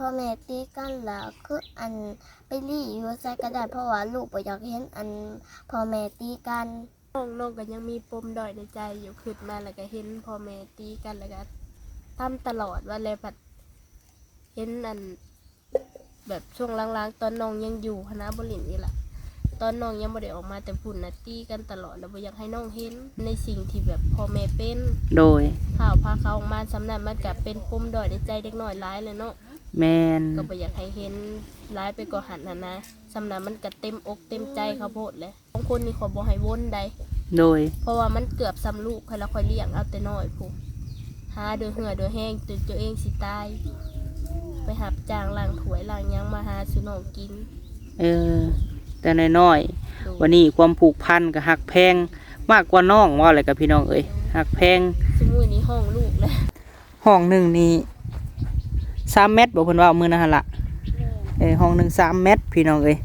ພໍ່ແມ່ຕີກັນລະຄືອັນໄປລີ້ຢູ່ໃສກໍໄດ້ ເພາະວ່າລູກບໍ່ຢາກເຫັນອັນພໍ່ແມ່ຕີກັນ. ນ້ອງ ນ້ອງກໍຍັງມີປົມດ້ອຍໃນໃຈຢູ່ ຄິດມາແລ້ວກໍເຫັນພໍ່ແມ່ຕີກັນ ແລ້ວກໍທຳຕະຫຼອດວ່າແລ້ວ ພັດເຫັນອັນ ແບບຊ່ວງຫຼັງໆ ຕອນນ້ອງຍັງຢູ່ຫັ້ນນະ ບໍ່ຫຼິ້ນອີກລະ ຕອນນ້ອງຍັງບໍ່ໄດ້ອອກມາແຕ່ພຸ້ນນະ ຕີກັນຕະຫຼອດ ແລ້ວບໍ່ຢາກໃຫ້ນ້ອງເຫັນໃນສິ່ງທີ່ແບບພໍ່ແມ່ເປັນ. ໂດຍ ຖ້າເຮົາພາເຂົາອອກມາສ່ຳນັ້ນ ມັນກໍເປັນປົມດ້ອຍໃນໃຈເດັກນ້ອຍຫຼາຍແລ້ວເນາະ. ແມ່ນ ກໍບໍ່ຢາກໃຫ້ເຫັນຫຼາຍໄປກວ່າຫັ້ນຫັ້ນນະ ສ່ຳນັ້ນມັນກໍເຕັມອົກເຕັມໃຈເຂົາໂພດແຫຼະ. ສອງຄົນນີ້ຂ້ອຍບໍ່ໃຫ້ວົນໃດ. ໂດຍ ເພາະວ່າມັນເກືອບສ່ຳລູກຂ້ອຍລະ ຂ້ອຍລ້ຽງເອົາແຕ່ນ້ອຍພຸ້ນ ຫາໂດຍເຫື່ອໂດຍແຮງຈົນຕົວເອງຊິຕາຍ ໄປຮັບຈ້າງລ້າງຖ້ວຍລ້າງຫຍັງມາຫາສູ່ນ້ອງກິນ. ເອີ ແຕ່ນ້ອຍໆ ໂດຍ ວັນນີ້ຄວາມຜູກພັນກໍຮັກແພງມາກກວ່ານ້ອງ ເວົ້າແລ້ວກໍພີ່ນ້ອງເອີຍ ຮັກແພງ. ຊຸມື້ນີ້ຮ້ອງລູກແລ້ວ. ຫ້ອງໜຶ່ງນີ້ສາມແມັດບໍ່ ເພິ່ນວ່າມື້ນັ້ນຫັ້ນລະ. ແມ່ນ ເອີ ຫ້ອງໜຶ່ງສາມແມັດພີ່ນ້ອງເອີຍ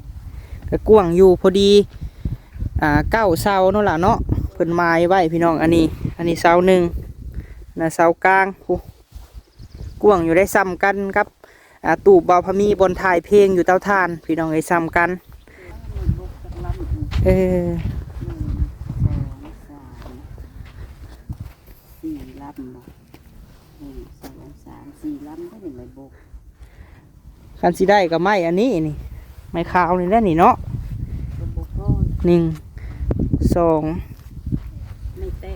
ກໍກວ້າງຢູ່ພໍດີ ອ່າ ເກົ້າເສົາເນາະລະເນາະ ເພິ່ນໝາຍໄວ້ພີ່ນ້ອງ. ອັນນີ້ ອັນນີ້ເສົາໜຶ່ງນະ ເສົາກາງພຸ້ນ ກວ້າງຢູ່ໄດ໋ ສ່ຳກັນກັບ ອ່າ ຕູບບ່າວພາມີບ່ອນຖ່າຍເພງຢູ່ເຕົາຖ່ານພີ່ນ້ອງເອີຍ ສ່ຳກັນ. ເອີ ໜຶ່ງ ສອງ ສາມ ສີ່ລຳບໍ່? ໜຶ່ງ ສອງ ສາມ ສີ່ລຳໄດ້ນີ້ ໄມ້ບົກ. ຄັນຊິໄດ້ກໍໄມ້ອັນນີ້ນີ້ ໄມ້ຂາວນີ້ແຫຼະນີ້ເນາະ ກໍບໍ່ພໍ. ໜຶ່ງ ສອງ ໄມ້ແຕະ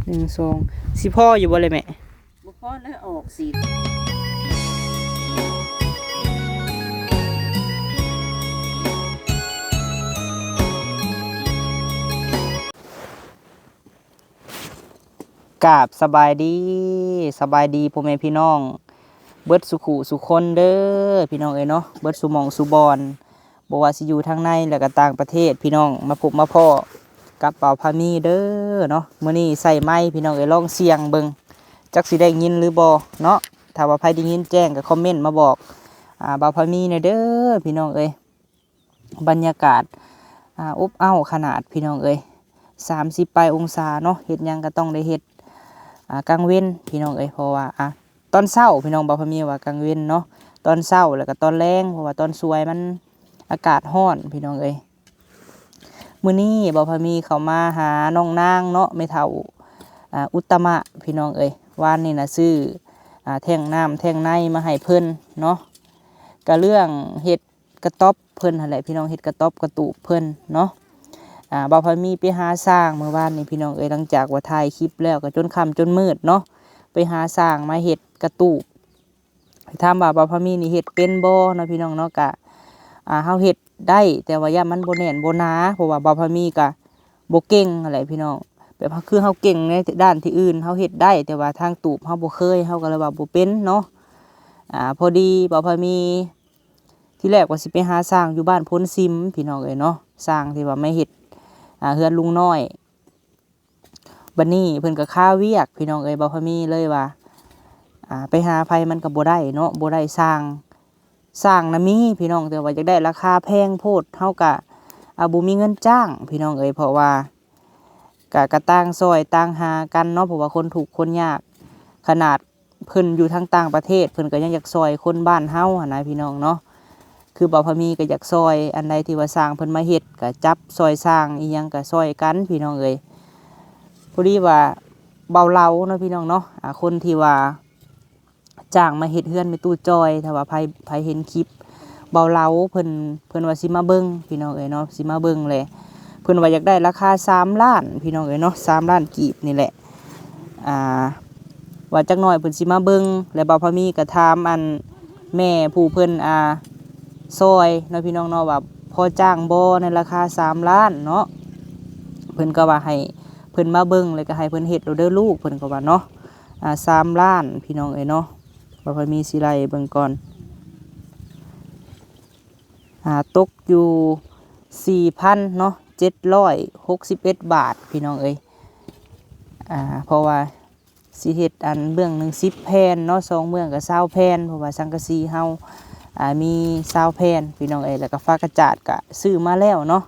ໜຶ່ງ ສອງ ຊິພໍຢູ່ບໍ່ແຫຼະແມ່? ບໍ່ພໍແລ້ວ ອອກສິ. ກາບສະບາຍດີ ສະບາຍດີພໍ່ແມ່ພີ່ນ້ອງເບິດສູ່ຄູ່ສູ່ຄົນເດີ ພີ່ນ້ອງເອີຍເນາະ ເບິດສູ່ໝ່ອງສູ່ບ່ອນ ບໍ່ວ່າຊິຢູ່ທາງໃນ ແລະກະຕ່າງປະເທດ ພີ່ນ້ອງມາພົບມາພໍ້ກັບບ່າວພາມີເດີເນາະ. ມື້ນີ້ໃສ່ໄມ ພີ່ນ້ອງເອີຍ ລອງສຽງເບິ່ງ ຈັກຊິໄດ້ຍິນຫຼືບໍ່ເນາະ. ຖ້າວ່າໃຜໄດ້ຍິນແຈ້ງກໍຄອມເມັນມາບອກ ອ່າ ບ່າວພາມີແດ່ເດີ ພີ່ນ້ອງເອີຍ. ບັນຍາກາດ ອ່າ ອົບອ້າວຂະໜາດ ພີ່ນ້ອງເອີຍ ສາມສິບປາຍອົງສາເນາະ. ເຮັດຫຍັງກໍຕ້ອງໄດ້ເຮັດ ອ່າ ກາງເວັນ ພີ່ນ້ອງເອີຍ ເພາະວ່າ ອ່າ ຕອນເຊົ້າ ພີ່ນ້ອງ ບ່າວພາມີວ່າກາງເວັນເນາະ ຕອນເຊົ້າ ແລ້ວກໍຕອນແລງ ເພາະວ່າຕອນສວຍມັນອາກາດຮ້ອນ ພີ່ນ້ອງເອີຍ. ມື້ນີ້ບ່າວພາມີເຂົ້າມາຫານ້ອງນາງເນາະ ແມ່ເຖົ້າ ອ່າ ອຸດຕະມະ ພີ່ນ້ອງເອີຍ. ວານນີ້ນະຊື້ ອ່າ ແທ້ງນ້ຳແທ້ງໃນມາໃຫ້ເພິ່ນເນາະ ກະເລື່ອງເຮັດ ກະຕ໊ອບເພິ່ນຫັ້ນແຫຼະພີ່ນ້ອງ ເຮັດກະຕ໊ອບກະຕູບເພິ່ນເນາະ. ອ່າ ບ່າວພາມີໄປຫາຊ່າງມື້ວານນີ້ພີ່ນ້ອງເອີຍ ຫຼັງຈາກວ່າຖ່າຍຄລິບແລ້ວກໍຈົນຄ່ຳຈົນມືດເນາະ ໄປຫາຊ່າງມາເຮັດກະຕູບ. ຖາມວ່າບ່າວພາມີນີ້ເຮັດເປັນບໍ່ເນາະ ພີ່ນ້ອງເນາະ ກະ ອ່າ ເຮົາເຮັດໄດ້ ແຕ່ວ່າຢ້ານມັນບໍ່ແໜ້ນບໍ່ໜາ ເພາະວ່າບ່າວພາມີກະບໍ່ເກັ່ງຫັ້ນແຫຼະພີ່ນ້ອງ. ແບບເຮົາ ຄືເຮົາເກັ່ງໃນດ້ານທີ່ອື່ນ ເຮົາເຮັດໄດ້ ແຕ່ວ່າທາງຕູບເຮົາບໍ່ເຄີຍ ເຮົາກໍເລີຍວ່າບໍ່ເປັນເນາະ. ອ່າ ພໍດີບ່າວພາມີ ທີແລກວ່າຊິໄປຫາຊ່າງຢູ່ບ້ານໂພນຊິມ ພີ່ນ້ອງເອີຍເນາະ ຊ່າງທີ່ວ່າມາເຮັດ ອ່າ ເຮືອນລຸງນ້ອຍ. ບັດນີ້ເພິ່ນກໍຄາວຽກ ພີ່ນ້ອງເອີຍ ບ່າວພາມີເລີຍວ່າ ອ່າ ໄປຫາໃຜມັນກໍບໍ່ໄດ້ເນາະ ບໍ່ໄດ້ຊ່າງ. ຊ່າງນະມີພີ່ນ້ອງ ແຕ່ວ່າຢາກໄດ້ລາຄາແພງໂພດ ເຮົາກະ ອ່າ ບໍ່ມີເງິນຈ້າງ ພີ່ນ້ອງເອີຍ ເພາະວ່າ ກະ ກະຕ່າງຊ່ອຍຕ່າງຫາກັນເນາະ ເພາະວ່າຄົນທຸກຄົນຍາກ ຂະໜາດເພິ່ນຢູ່ທາງຕ່າງປະເທດ ເພິ່ນກໍຍັງຢາກຊ່ອຍຄົນບ້ານເຮົາຫັ້ນນະ ພີ່ນ້ອງເນາະ. ຄືບ່າວພາມີກໍຢາກຊ່ອຍ ອັນໃດທີ່ວ່າຊ່າງເພິ່ນມາເຮັດ ກໍຈັບຊ່ອຍສ້າງ ອີ່ຫຍັງກໍຊ່ອຍກັນ ພີ່ນ້ອງເອີຍ. ພໍດີວ່າບ່າວເລົາເນາະ ພີ່ນ້ອງເນາະ ອ່າ ຄົນທີ່ວ່າ ຈ້າງມາເຮັດເຮືອນແມ່ຕູ້ຈອຍ ຖ້າວ່າໃຜ ໃຜເຫັນຄລິບບ່າວເລົາ ເພິ່ນ ເພິ່ນວ່າຊິມາເບິ່ງ ພີ່ນ້ອງເອີຍເນາະ ຊິມາເບິ່ງແຫຼະ. ເພິ່ນວ່າຢາກໄດ້ລາຄາສາມລ້ານ ພີ່ນ້ອງເອີຍເນາະ ສາມລ້ານກີບນີ້ແຫຼະ. ອ່າ ວ່າຈັກໜ້ອຍເພິ່ນຊິມາເບິ່ງ ແລະ ບ່າວພາມີກໍຖາມອັນແມ່ຜູ້ເພິ່ນ ອ່າ ຊ່ອຍເນາະ ພີ່ນ້ອງເນາະ ວ່າພໍຈ້າງບໍ່ໃນລາຄາສາມລ້ານເນາະ. ເພິ່ນກໍວ່າໃຫ້ເພິ່ນມາເບິ່ງ ແລ້ວກໍໃຫ້ເພິ່ນເຮັດໂລດເດີລູກ ເພິ່ນກໍວ່າເນາະ. ອ່າ ສາມລ້ານ ພີ່ນ້ອງເອີຍເນາະ ບ່າວພາມີຊິໄລ່ເບິ່ງກ່ອນ. ອ່າ ຕົກຢູ່ສີ່ພັນເນາະ ເຈັດຮ້ອຍຫົກສິບເອັດບາດ ພີ່ນ້ອງເອີຍ. ອ່າ ເພາະວ່າຊິເຮັດອັນເບື້ອງໜຶ່ງສິບແຜ່ນເນາະ ສອງເບື້ອງກໍຊາວແຜ່ນ ເພາະວ່າສັງກະສີເຮົາ ອ່າ ມີຊາວແຜ່ນ ພີ່ນ້ອງເອີຍ. ແລ້ວກໍຝາກະຈາດກໍຊື້ມາແລ້ວເນາະ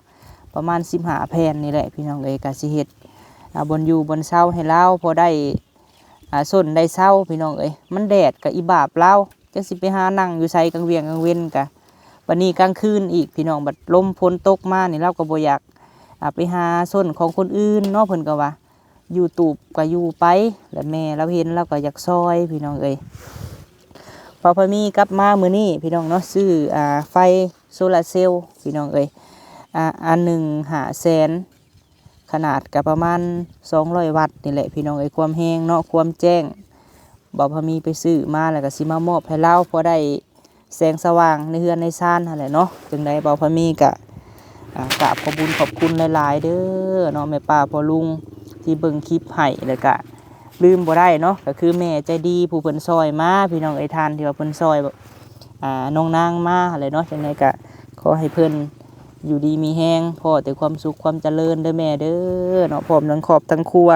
ປະມານສິບຫ້າແຜ່ນນີ້ແຫຼະ ພີ່ນ້ອງເອີຍ. ກໍຊິເຮັດ ອ່າ ບ່ອນຢູ່ບ່ອນເຊົາໃຫ້ລາວ ພໍໄດ້ ອ່າ ສົ້ນໄດ້ເຊົາພີ່ນ້ອງເອີຍ. ມັນແດດກະອີບາບລາວ ຈັກຊິໄປຫານັ່ງຢູ່ໃສກາງວຽງກາງເວັນກະ. ບັດນີ້ກາງຄືນອີກພີ່ນ້ອງ ບັດລົມຝົນຕົກມານີ້ ລາວກໍບໍ່ຢາກ ອ່າ ໄປຫາສົ້ນຂອງຄົນອື່ນເນາະ ເພິ່ນກໍວ່າ ຢູ່ຕູບກໍຢູ່ໄປ ແລະແມ່ລາວເຫັນລາວກໍຢາກຊ່ອຍພີ່ນ້ອງເອີຍ. ບ່າວພາມີກັບມາມື້ນີ້ພີ່ນ້ອງເນາະ ຊື້ ອ່າ ໄຟໂຊລາເຊວພີ່ນ້ອງເອີຍ ອ່າ ອັນໜຶ່ງຫ້າແສນ ຂະໜາດກໍປະມານສອງຮ້ອຍວັດນີ້ແຫຼະພີ່ນ້ອງເອີຍ. ຄວາມແຮງເນາະ ຄວາມແຈ້ງ ບ່າວພາມີໄປຊື້ມາ ແລ້ວກໍຊິມາມອບໃຫ້ລາວ ພໍໄດ້ແສງສະຫວ່າງໃນເຮືອນໃນຊານຫັ້ນແຫຼະເນາະ. ຈັ່ງໃດບ່າວພາມີກໍ ອ່າ ກາບຂອບບຸນຂອບຄຸນຫຼາຍໆເດີເນາະ ແມ່ປ້າພໍ່ລຸງທີ່ເບິ່ງຄລິບໃຫ້ ແລ້ວກະລືມບໍ່ໄດ້ເນາະ ກໍຄືແມ່ໃຈດີຜູ້ເພິ່ນຊ່ອຍມາພີ່ນ້ອງເອີຍ. ທ່ານທີ່ວ່າເພິ່ນຊ່ອຍ ອ່າ ນ້ອງນາງມາຫັ້ນແຫຼະເນາະ. ຈັ່ງໃດກໍຂໍໃຫ້ເພິ່ນຢູ່ດີມີແຮງ ພໍແຕ່ຄວາມສຸກຄວາມຈະເລີນເດີແມ່ເດີເນາະ ພ້ອມທັງຄອບທັງຄົວ.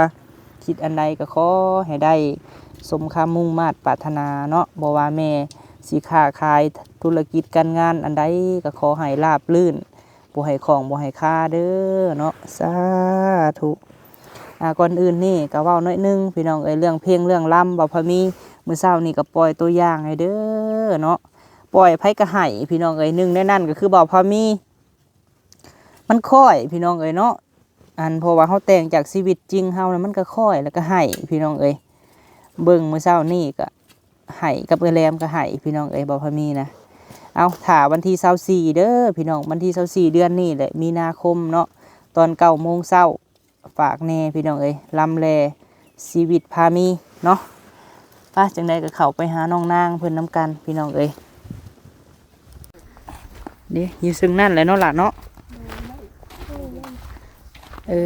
ຄິດອັນໃດກໍຂໍໃຫ້ໄດ້ສົມຄຳມຸ່ງມາດປາດຖະໜາເນາະ. ບໍ່ວ່າແມ່ຊິຄ້າຂາຍທຸລະກິດການງານອັນໃດ ກໍຂໍໃຫ້ລາບລື່ນ ບໍ່ໃຫ້ຂ້ອງບໍ່ໃຫ້ຄາເດີເນາະ ສາທຸ. ອ່າ ກ່ອນອື່ນນີ້ກໍເວົ້າໜ້ອຍໜຶ່ງພີ່ນ້ອງເອີຍ ເລື່ອງເພງເລື່ອງລຳ ບ່າວພາມີ ມື້ເຊົ້ານີ້ກໍປ່ອຍຕົວຢ່າງໃຫ້ເດີເນາະ. ປ່ອຍໃຜກໍໄຫ້ພີ່ນ້ອງເອີຍ ໜຶ່ງໃນນັ້ນກໍຄືບ່າວພາມີ. ມັນຄ້ອຍພີ່ນ້ອງເອີຍເນາະ ອັນ ເພາະວ່າເຮົາແຕ່ງຈາກຊີວິດຈິງເຮົານະ ມັນກໍຄ້ອຍແລ້ວກໍໄຫ້ພີ່ນ້ອງເອີຍ. ເບິ່ງມື້ເຊົ້ານີ້ກໍໄຫ້ ກັບເອື້ອຍແຫຼມກໍໄຫ້ພີ່ນ້ອງເອີຍ ບ່າວພາມີນະ. ເອົາ ຖ້າວັນທີຊາວສີ່ເດີພີ່ນ້ອງ ວັນທີຊາວສີ່ເດືອນນີ້ແຫຼະ ມີນາຄົມເນາະ ຕອນເກົ້າໂມງເຊົ້າ ຝາກແດ່ພີ່ນ້ອງເອີຍ ລຳແລຊີວິດພາມີເນາະ. ປະ ຈັ່ງໃດກໍເຂົ້າໄປຫານ້ອງນາງເພິ່ນນຳກັນພີ່ນ້ອງເອີຍ. ເດ້ ຢູ່ເຊິ່ງນັ້ນແຫຼະເນາະຫຼ້າເນາະ. ເອີ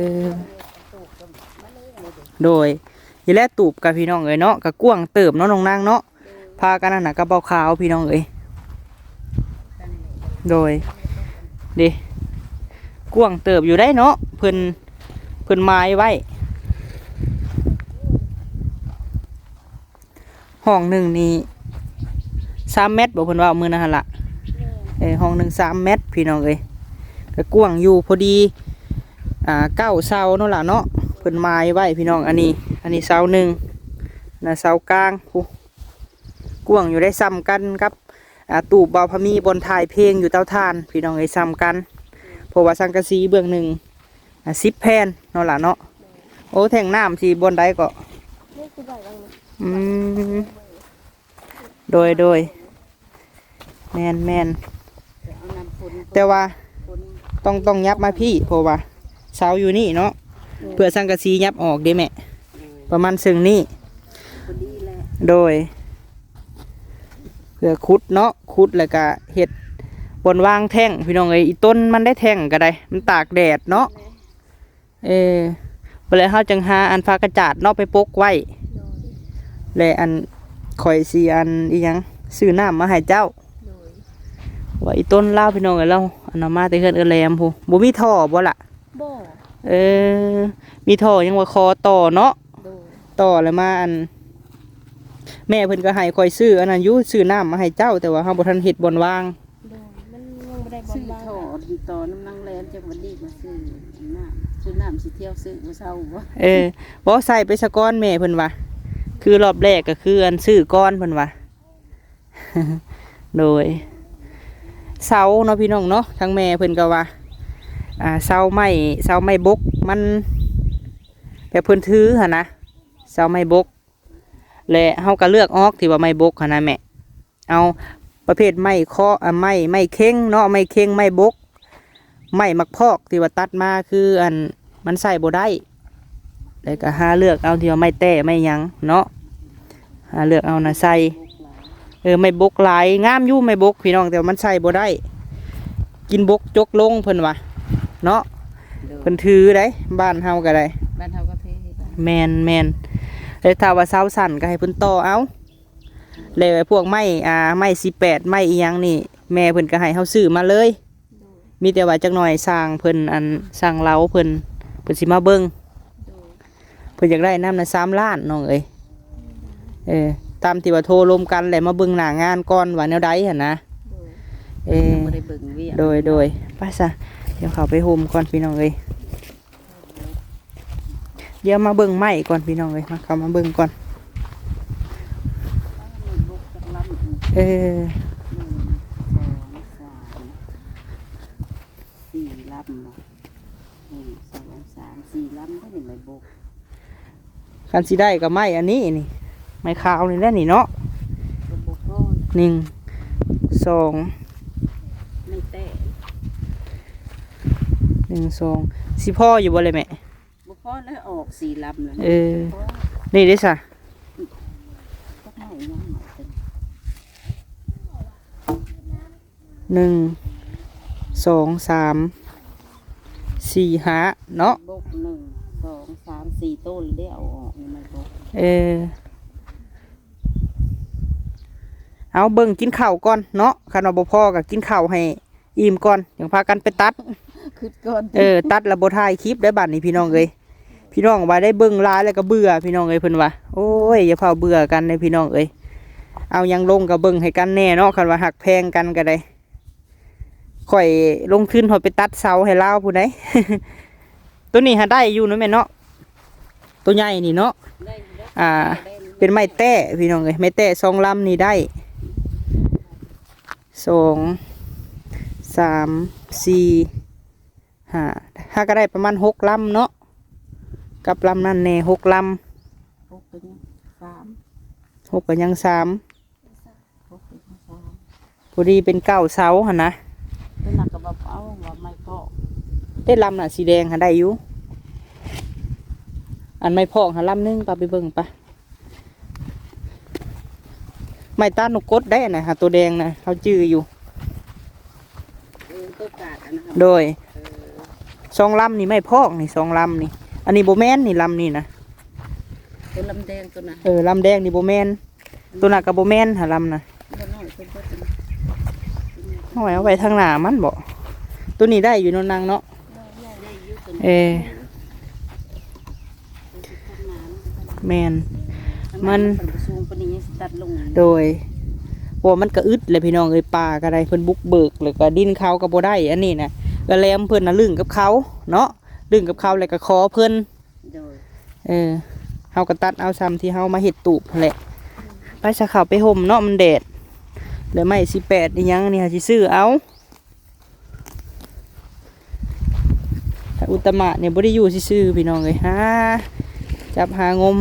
ໂດຍ ນີ້ແຫຼະຕູບກະພີ່ນ້ອງເອີຍເນາະ ກະກວ້າງເຕີບເນາະນ້ອງນາງເນາະ. ພາກັນນັ້ນນະກັບເບົາຂາວພີ່ນ້ອງເອີຍ. ໂດຍ ເດ້ ກວ້າງເຕີບຢູ່ໄດ໋ເນາະ ເພິ່ນ ເພິ່ນໝາຍໄວ້. ຫ້ອງໜຶ່ງນີ້ສາມແມັດບໍ່ ເພິ່ນເວົ້າມື້ນັ້ນຫັ້ນລະ. ເອີ ຫ້ອງໜຶ່ງສາມແມັດພີ່ນ້ອງເອີຍ ກະກວ້າງຢູ່ ພໍດີ ອ່າ ເກົ້າເສົາເນາະຫຼ້າເນາະ ເພິ່ນໝາຍໄວ້ພີ່ນ້ອງ. ອັນນີ້ ອັນນີ້ເສົາໜຶ່ງ ນະ ເສົາກາງພຸ້ນ ກວ້າງຢູ່ໄດ໋ ສ່ຳກັນກັບ ອ່າ ຕູບບ່າວພາມີ ບ່ອນຖ່າຍເພງຢູ່ເຕົາຖ່ານພີ່ນ້ອງເອີຍ ສ່ຳກັນ ເພາະວ່າສັງກະສີເບື້ອງໜຶ່ງ ອ່າ ສິບແຜ່ນເນາະຫຼ້າເນາະ. ໂອ້ ແທ່ງນ້ຳຊິບ່ອນໃດເກາະ? ອືມ ໂດຍ ໂດຍ ແມ່ນໆ ແຕ່ວ່າຕ້ອງ ຕ້ອງຫຍັບມາພີ້ ເພາະວ່າເສົາຢູ່ນີ້ເນາະ ເພື່ອສັງກະສີຫຍັບອອກເດ້ແມ່ ປະມານເຊິ່ງນີ້. ໂດຍ ເພື່ອຂຸດເນາະ ຂຸດແລ້ວກະເຮັດບ່ອນວາງແທ້ງພີ່ນ້ອງເອີຍ. ອີຕົນມັນໄດ້ແທ້ງກໍໄດ້ ມັນຕາກແດດເນາະ. ເອີ ບາດແລ້ວເຮົາຈັ່ງຫາອັນຜ້າກະຈາດເນາະໄປປົກໄວ້ ແລະ ອັນ ຂ້ອຍຊິອັນ ອີຫຍັງ ຊື້ນ້ຳມາໃຫ້ເຈົ້າ ວ່າອີຕົນລາວພີ່ນ້ອງເອີຍ ລາວອັນ ເອົາມາແຕ່ເຮືອນເອື້ອຍແຫຼມພຸ້ນ. ບໍ່ມີທໍ່ບໍ່ລະ? ບໍ່ ເອີ ມີທໍ່ຍັງວ່າຂໍຕໍ່ເນາະ. ໂດຍ ຕໍ່ແລ້ວມາອັນ ແມ່ເພິ່ນກໍໃຫ້ຂ້ອຍຊື້ອັນນັ້ນຢູ່ ຊື້ນ້ຳມາໃຫ້ເຈົ້າ ແຕ່ວ່າເຮົາບໍ່ທັນເຮັດບ່ອນວາງ. ໂດຍ ມັນຍັງບໍ່ໄດ້ບ່ອນວາງ ຊື້ທໍ່ ຕໍ່ນຳນາງແຫຼມ ຈັກວ່າດີມາຊື້ນ້ຳ ຊື້ນ້ຳຊິທ່ຽວຊື້ບໍ່ເຊົາບໍ່? ເອີ ບໍ່ ໃສ່ໄປສາກ່ອນແມ່ເພິ່ນວ່າ ຄືລອບແລກກໍຄືອັນຊື້ກ່ອນເພິ່ນວ່າ. ໂດຍ ເສົາເນາະພີ່ນ້ອງເນາະ ທາງແມ່ເພິ່ນກໍວ່າ ອ່າ ເສົາໄມ້ ເສົາໄມ້ບົກ ມັນແບບເພິ່ນຖືຫັ້ນນະ ເສົາໄມ້ບົກ ແລະ ເຮົາກໍເລືອກອອກທີ່ວ່າໄມ້ບົກຫັ້ນນະແມ່ ເອົາປະເພດໄມ້ເຄາະ ອ່າ ໄມ້ ໄມ້ເຄັງເນາະ ໄມ້ເຄັງ ໄມ້ບົກ ໄມ້ໝາກພອກທີ່ວ່າຕັດມາ ຄືອັນ ມັນໃຊ້ບໍ່ໄດ້ ແລ້ວກໍຫາເລືອກເອົາທີ່ວ່າໄມ້ແຕ້ໄມ້ຫຍັງເນາະ ຫາເລືອກເອົານະໃສ່. ເອີ ໄມ້ບົກຫຼາຍ ງາມຢູ່ໄມ້ບົກພີ່ນ້ອງ ແຕ່ວ່າມັນໃຊ້ບໍ່ໄດ້ ກິນບົກຈົກລົງເພິ່ນວ່າເນາະ. ໂດຍ ເພິ່ນຖືໄດ໋ ບ້ານເຮົາກໍໄດ້ ບ້ານເຮົາກໍຖືຄືກັນ. ແມ່ນໆ ແຕ່ຖ້າວ່າເສົາສັ້ນກໍໃຫ້ເພິ່ນຕໍ່ເອົາ ແລ້ວພວກໄມ້ ອ່າ ໄມ້ສີ່ແປດ ໄມ້ອີ່ຫຍັງນີ້ ແມ່ເພິ່ນກໍໃຫ້ເຮົາຊື້ມາເລີຍ. ໂດຍ ມີແຕ່ວ່າຈັກໜ່ອຍຊ່າງເພິ່ນ ອັນ ຊ່າງລາວເພິ່ນ ເພິ່ນຊິມາເບິ່ງ. ໂດຍ ເພິ່ນຢາກໄດ້ນຳນະ ສາມລ້ານ ນ້ອງເອີຍ. ເອີ ຕາມທີ່ວ່າໂທລົມກັນ ແລ້ວມາເບິ່ງໜ້າງານກ່ອນວ່າແນວໃດຫັ້ນນະ. ໂດຍ ເອີ ຍັງບໍ່ໄດ້ເບິ່ງວຽກ. ໂດຍໆ ໄປຊະ ດຽວເຂົ້າໄປໂຮມກ່ອນພີ່ນ້ອງເອີຍ. ດຽວມາເບິ່ງໄມ້ກ່ອນພີ່ນ້ອງເອີຍ ມາ ເຂົ້າມາເບິ່ງກ່ອນ. ເອີ ໜຶ່ງ ສອງ ສາມ ສີ່ລຳບໍ? ໜຶ່ງ ສອງ ສາມ ສີ່ລຳເດ້ນີ້ ໄມ້ບົກ. ຄັນຊິໄດ້ກໍໄມ້ອັນນີ້ນີ້ ໄມ້ຂາວນີ້ແຫຼະນີ້ເນາະ. ກໍບໍ່ພໍນະ ໜຶ່ງ ສອງ ໄມ້ແຕ້ ໜຶ່ງ ສອງ ຊິພໍຢູ່ບໍ່ລະແມ່? ບໍ່ພໍແລ້ວ ອອກສີ່ລຳແລ້ວ. ເອີ ບໍ່ພໍ. ນີ້ເດ້ຊະ? ຈັກໄມ້ຍັງ ໜຶ່ງ ສອງ ສາມ ສີ່ ຫ້າເນາະ. ບົກ ໜຶ່ງ ສອງ ສາມ ສີ່ໂຕ ແລ້ວເອົາອອກນີ້ ໄມ້ບົກ. ເອີ ເອົາເບິ່ງກິນເຂົ້າກ່ອນເນາະ, ຄັນວ່າບໍ່ພໍກໍກິນເຂົ້າໃຫ້ອີ່ມກ່ອນ ຈັ່ງພາກັນໄປຕັດ. ຄິດກ່ອນ ເອີ ຕັດແລ້ວບໍ່ຖ່າຍຄລິບໄດ້ບັດນີ້ ພີ່ນ້ອງເອີຍ. ພີ່ນ້ອງວ່າໄດ້ເບິ່ງຫຼາຍແລ້ວກໍເບື່ອ ພີ່ນ້ອງເອີຍ ເພິ່ນວ່າ. ໂອ້ຍ ຢ່າເຝົ້າເບື່ອກັນເດ້ ພີ່ນ້ອງເອີຍ. ເອົາຫຍັງລົງກໍເບິ່ງໃຫ້ກັນແດ່ເນາະ, ຄັນວ່າຮັກແພງກັນກໍໄດ້. ຂ້ອຍລົງທຶນຮອດໄປຕັດເສົາໃຫ້ລາວພຸ້ນໃດ. ໂຕນີ້ຫາໄດ້ຢູ່ເນາະແມ່ເນາະ, ໂຕໃຫຍ່ນີ້ເນາະ. ອ່າ ເປັນໄມ້ແຕ້ ພີ່ນ້ອງເອີຍ, ໄມ້ແຕ້ສອງລຳນີ້ໄດ້ ສອງ ສາມ ສີ່ ຫ້າ ຫາກໍໄດ້ປະມານຫົກລຳເນາະ, ກັບລຳນັ້ນແດ່ຫົກລຳ. ຫົກກໍຍັງສາມ ຫົກກໍຍັງສາມ ຫົກກໍຍັງສາມ ພໍດີເປັນເກົ້າເສົາຫັ້ນນະ. ຕົວນັ້ນກໍແບບເອົາວ່າໄມ້ເພາະ ແຕ່ລຳນະສີແດງຫາໄດ້ຢູ່. ອັນໄມ້ເພາະຫາລຳໜຶ່ງ ປະໄປເບິ່ງປະ. ໄມ້ຕານນົກກົດໄດ້ນະ ຫາໂຕແດງນະ ເຮົາຈື່ຢູ່. ເອີ ໂຕກາດອັນນັ້ນ ໂດຍ. ເອີ ສອງລຳນີ້ໄມ້ພອກນີ້ ສອງລຳນີ້. ອັນນີ້ບໍ່ແມ່ນນີ້ ລຳນີ້ນະ. ໂຕລຳແດງໂຕນັ້ນ ເອີ ລຳແດງນີ້ບໍ່ແມ່ນ. ໂຕນັ້ນກໍບໍ່ແມ່ນຫາ ລຳນະ. ບໍ່ນ້ອຍເພິ່ນກໍ ຫ້ອຍ ເອົາໄວ້ທາງໜ້າມັນບໍ? ໂຕນີ້ໄດ້ຢູ່ເນາະນາງເນາະ. ເອີ ແມ່ນ ມັນ ໂດຍ ເພາະວ່າມັນກະອຶດແຫຼະພີ່ນ້ອງເອີຍ, ປ່າກະໄດ້ເພິ່ນບຸກເບີກ ແລ້ວກະດິນເຂົາກະບໍ່ໄດ້. ອັນນີ້ນະ ເອື້ອຍແຫຼມເພິ່ນນະລຶ້ງກັບເຂົາເນາະ, ດຶງກັບເຂົາ ແລ້ວກະຂໍເພິ່ນ. ໂດຍ ເອີ ເຮົາກະຕັດເອົາຊ່ຳທີ່ເຮົາມາເຮັດຕູບຫັ້ນແຫຼະ. ໄປຊະ ເຂົ້າໄປຮົ່ມເນາະ ມັນແດດ. ແລ້ວໄມ້ສິບແປດອີ່ຫຍັງນີ້ ເຮົາຊິຊື້ເອົາ. ຖ້າອຸດຕະມະນີ້ບໍ່ໄດ້ຢູ່ຊື່ໆ ພີ່ນ້ອງເອີຍ, ຫາຈັບຫາງົມ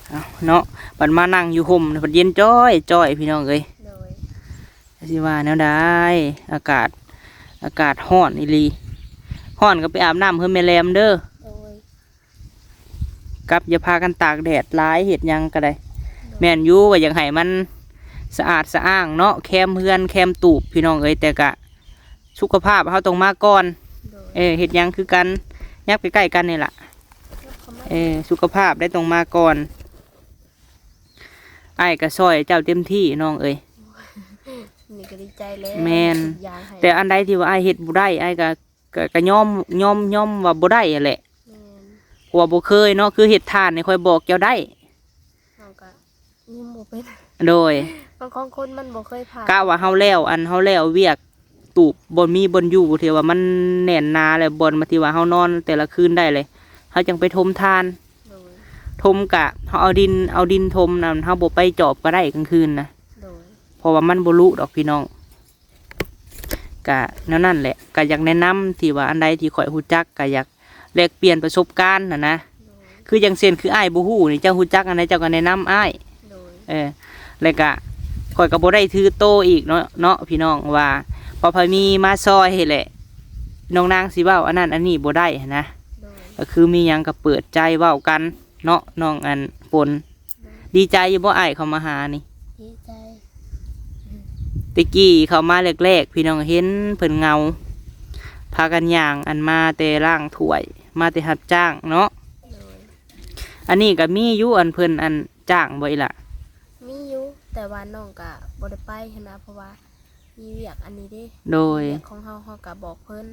ເອົາເນາະ. ບັດມານັ່ງຢູ່ຮົ່ມ ບັດເຢັນຈ້ອຍໆ ພີ່ນ້ອງເອີຍ. ໂດຍ ຊິວ່າແນວໃດ ອາກາດ ອາກາດຮ້ອນອີ່ຫຼີ. ຮ້ອນກໍໄປອາບນ້ຳເຮືອນແມ່ແຫຼມເດີ. ໂດຍ ກັບຢ່າພາກັນຕາກແດດຫຼາຍ ເຮັດຫຍັງກໍໄດ້. ໂດຍ ແມ່ນຢູ່ວ່າຢາກໃຫ້ມັນສະອາດສະອ້າງເນາະ, ແຄມເຮືອນແຄມຕູບ ພີ່ນ້ອງເອີຍ, ແຕ່ກະສຸຂະພາບເຮົາຕ້ອງມາກ່ອນ. ໂດຍ ເອີ ເຮັດຫຍັງຄືກັນ, ຍັບໃກ້ໆ ກັນນີ້ລະ. ເອີ ສຸຂະພາບໄດ້ຕ້ອງມາກ່ອນ. ອ້າຍກໍຊ່ອຍເຈົ້າເຕັມທີ່ ນ້ອງເອີຍ. ນີ້ກໍດີໃຈແລ້ວ. ແມ່ນ ແຕ່ອັນໃດທີ່ວ່າອ້າຍເຮັດບໍ່ໄດ້ ອ້າຍກໍ ກໍ ກໍຍອມ ຍອມ ຍອມວ່າບໍ່ໄດ້ຫັ້ນແຫຼະ. ແມ່ນ ເພາະວ່າບໍ່ເຄີຍເນາະ, ຄືເຮັດຖ່ານນີ້ຂ້ອຍບອກເຈົ້າໄດ້. ເຮົາກໍຍັງບໍ່ເປັນ. ໂດຍ ບາງ ຂອງຄົນມັນບໍ່ເຄີຍຜ່ານ. ກະວ່າເຮົາແລ້ວ ອັນເຮົາແລ້ວວຽກ ຕູບ ບ່ອນມີບ່ອນຢູ່ທີ່ວ່າມັນແໜ້ນໜາ ແລ້ວບ່ອນທີ່ວ່າເຮົານອນແຕ່ລະຄືນໄດ້ເລີຍ ເຮົາຈັ່ງໄປຖົມຖ່ານ. ໂດຍ ຖົມກະເຮົາເອົາດິນ ເອົາດິນຖົມນຳ, ເຮົາບໍ່ໄປຈອບກໍໄດ້ກາງຄືນນະ. ໂດຍ ເພາະວ່າມັນບໍ່ລຸດອກ ພີ່ນ້ອງ. ກະແນວນັ້ນແຫຼະ, ກະຢາກແນະນຳທີ່ວ່າອັນໃດທີ່ຂ້ອຍຮູ້ຈັກ ກະຢາກແລກປ່ຽນປະສົບການຫັ້ນນະ. ໂດຍ ຄືຢ່າງເຊັ່ນ ຄືອ້າຍບໍ່ຮູ້ນີ້ ເຈົ້າຮູ້ຈັກອັນໃດ ເຈົ້າກໍແນະນຳອ້າຍ. ໂດຍ ເອີ ແລ້ວກະຂ້ອຍກໍບໍ່ໄດ້ຖືໂຕອີກເນາະ ເນາະ ພີ່ນ້ອງ ວ່າພໍໃຜມີມາຊ່ອຍຫັ້ນແຫຼະ, ນ້ອງນາງຊິເວົ້າອັນນັ້ນອັນນີ້ບໍ່ໄດ້ຫັ້ນນະ. ໂດຍ ກໍຄືມີຫຍັງກໍເປີດໃຈເວົ້າກັນເນາະ ນ້ອງອັນຝົນ. ໂດຍ ດີໃຈຢູ່ບໍ່ ອ້າຍເຂົ້າມາຫານີ້? ດີໃຈ. ແຕ່ກີ້ເຂົ້າມາແລກໆ ພີ່ນ້ອງເຫັນເພິ່ນເຫງົາ ພາກັນຍ່າງ ອັນ ມາແຕ່ລ້າງຖ້ວຍ ມາແຕ່ຮັບຈ້າງເນາະ. ໂດຍ ອັນນີ້ກໍມີຢູ່ ອັນເພິ່ນ ອັນ ຈ້າງບໍ່ອີ່ຫຼະ? ມີຢູ່ ແຕ່ວ່ານ້ອງກໍບໍ່ໄດ້ໄປຫັ້ນນະ ເພາະວ່າມີວຽກອັນນີ້ເດ້. ໂດຍ ວຽກຂອງເຮົາ ເຮົາກໍບອກເພິ່ນ.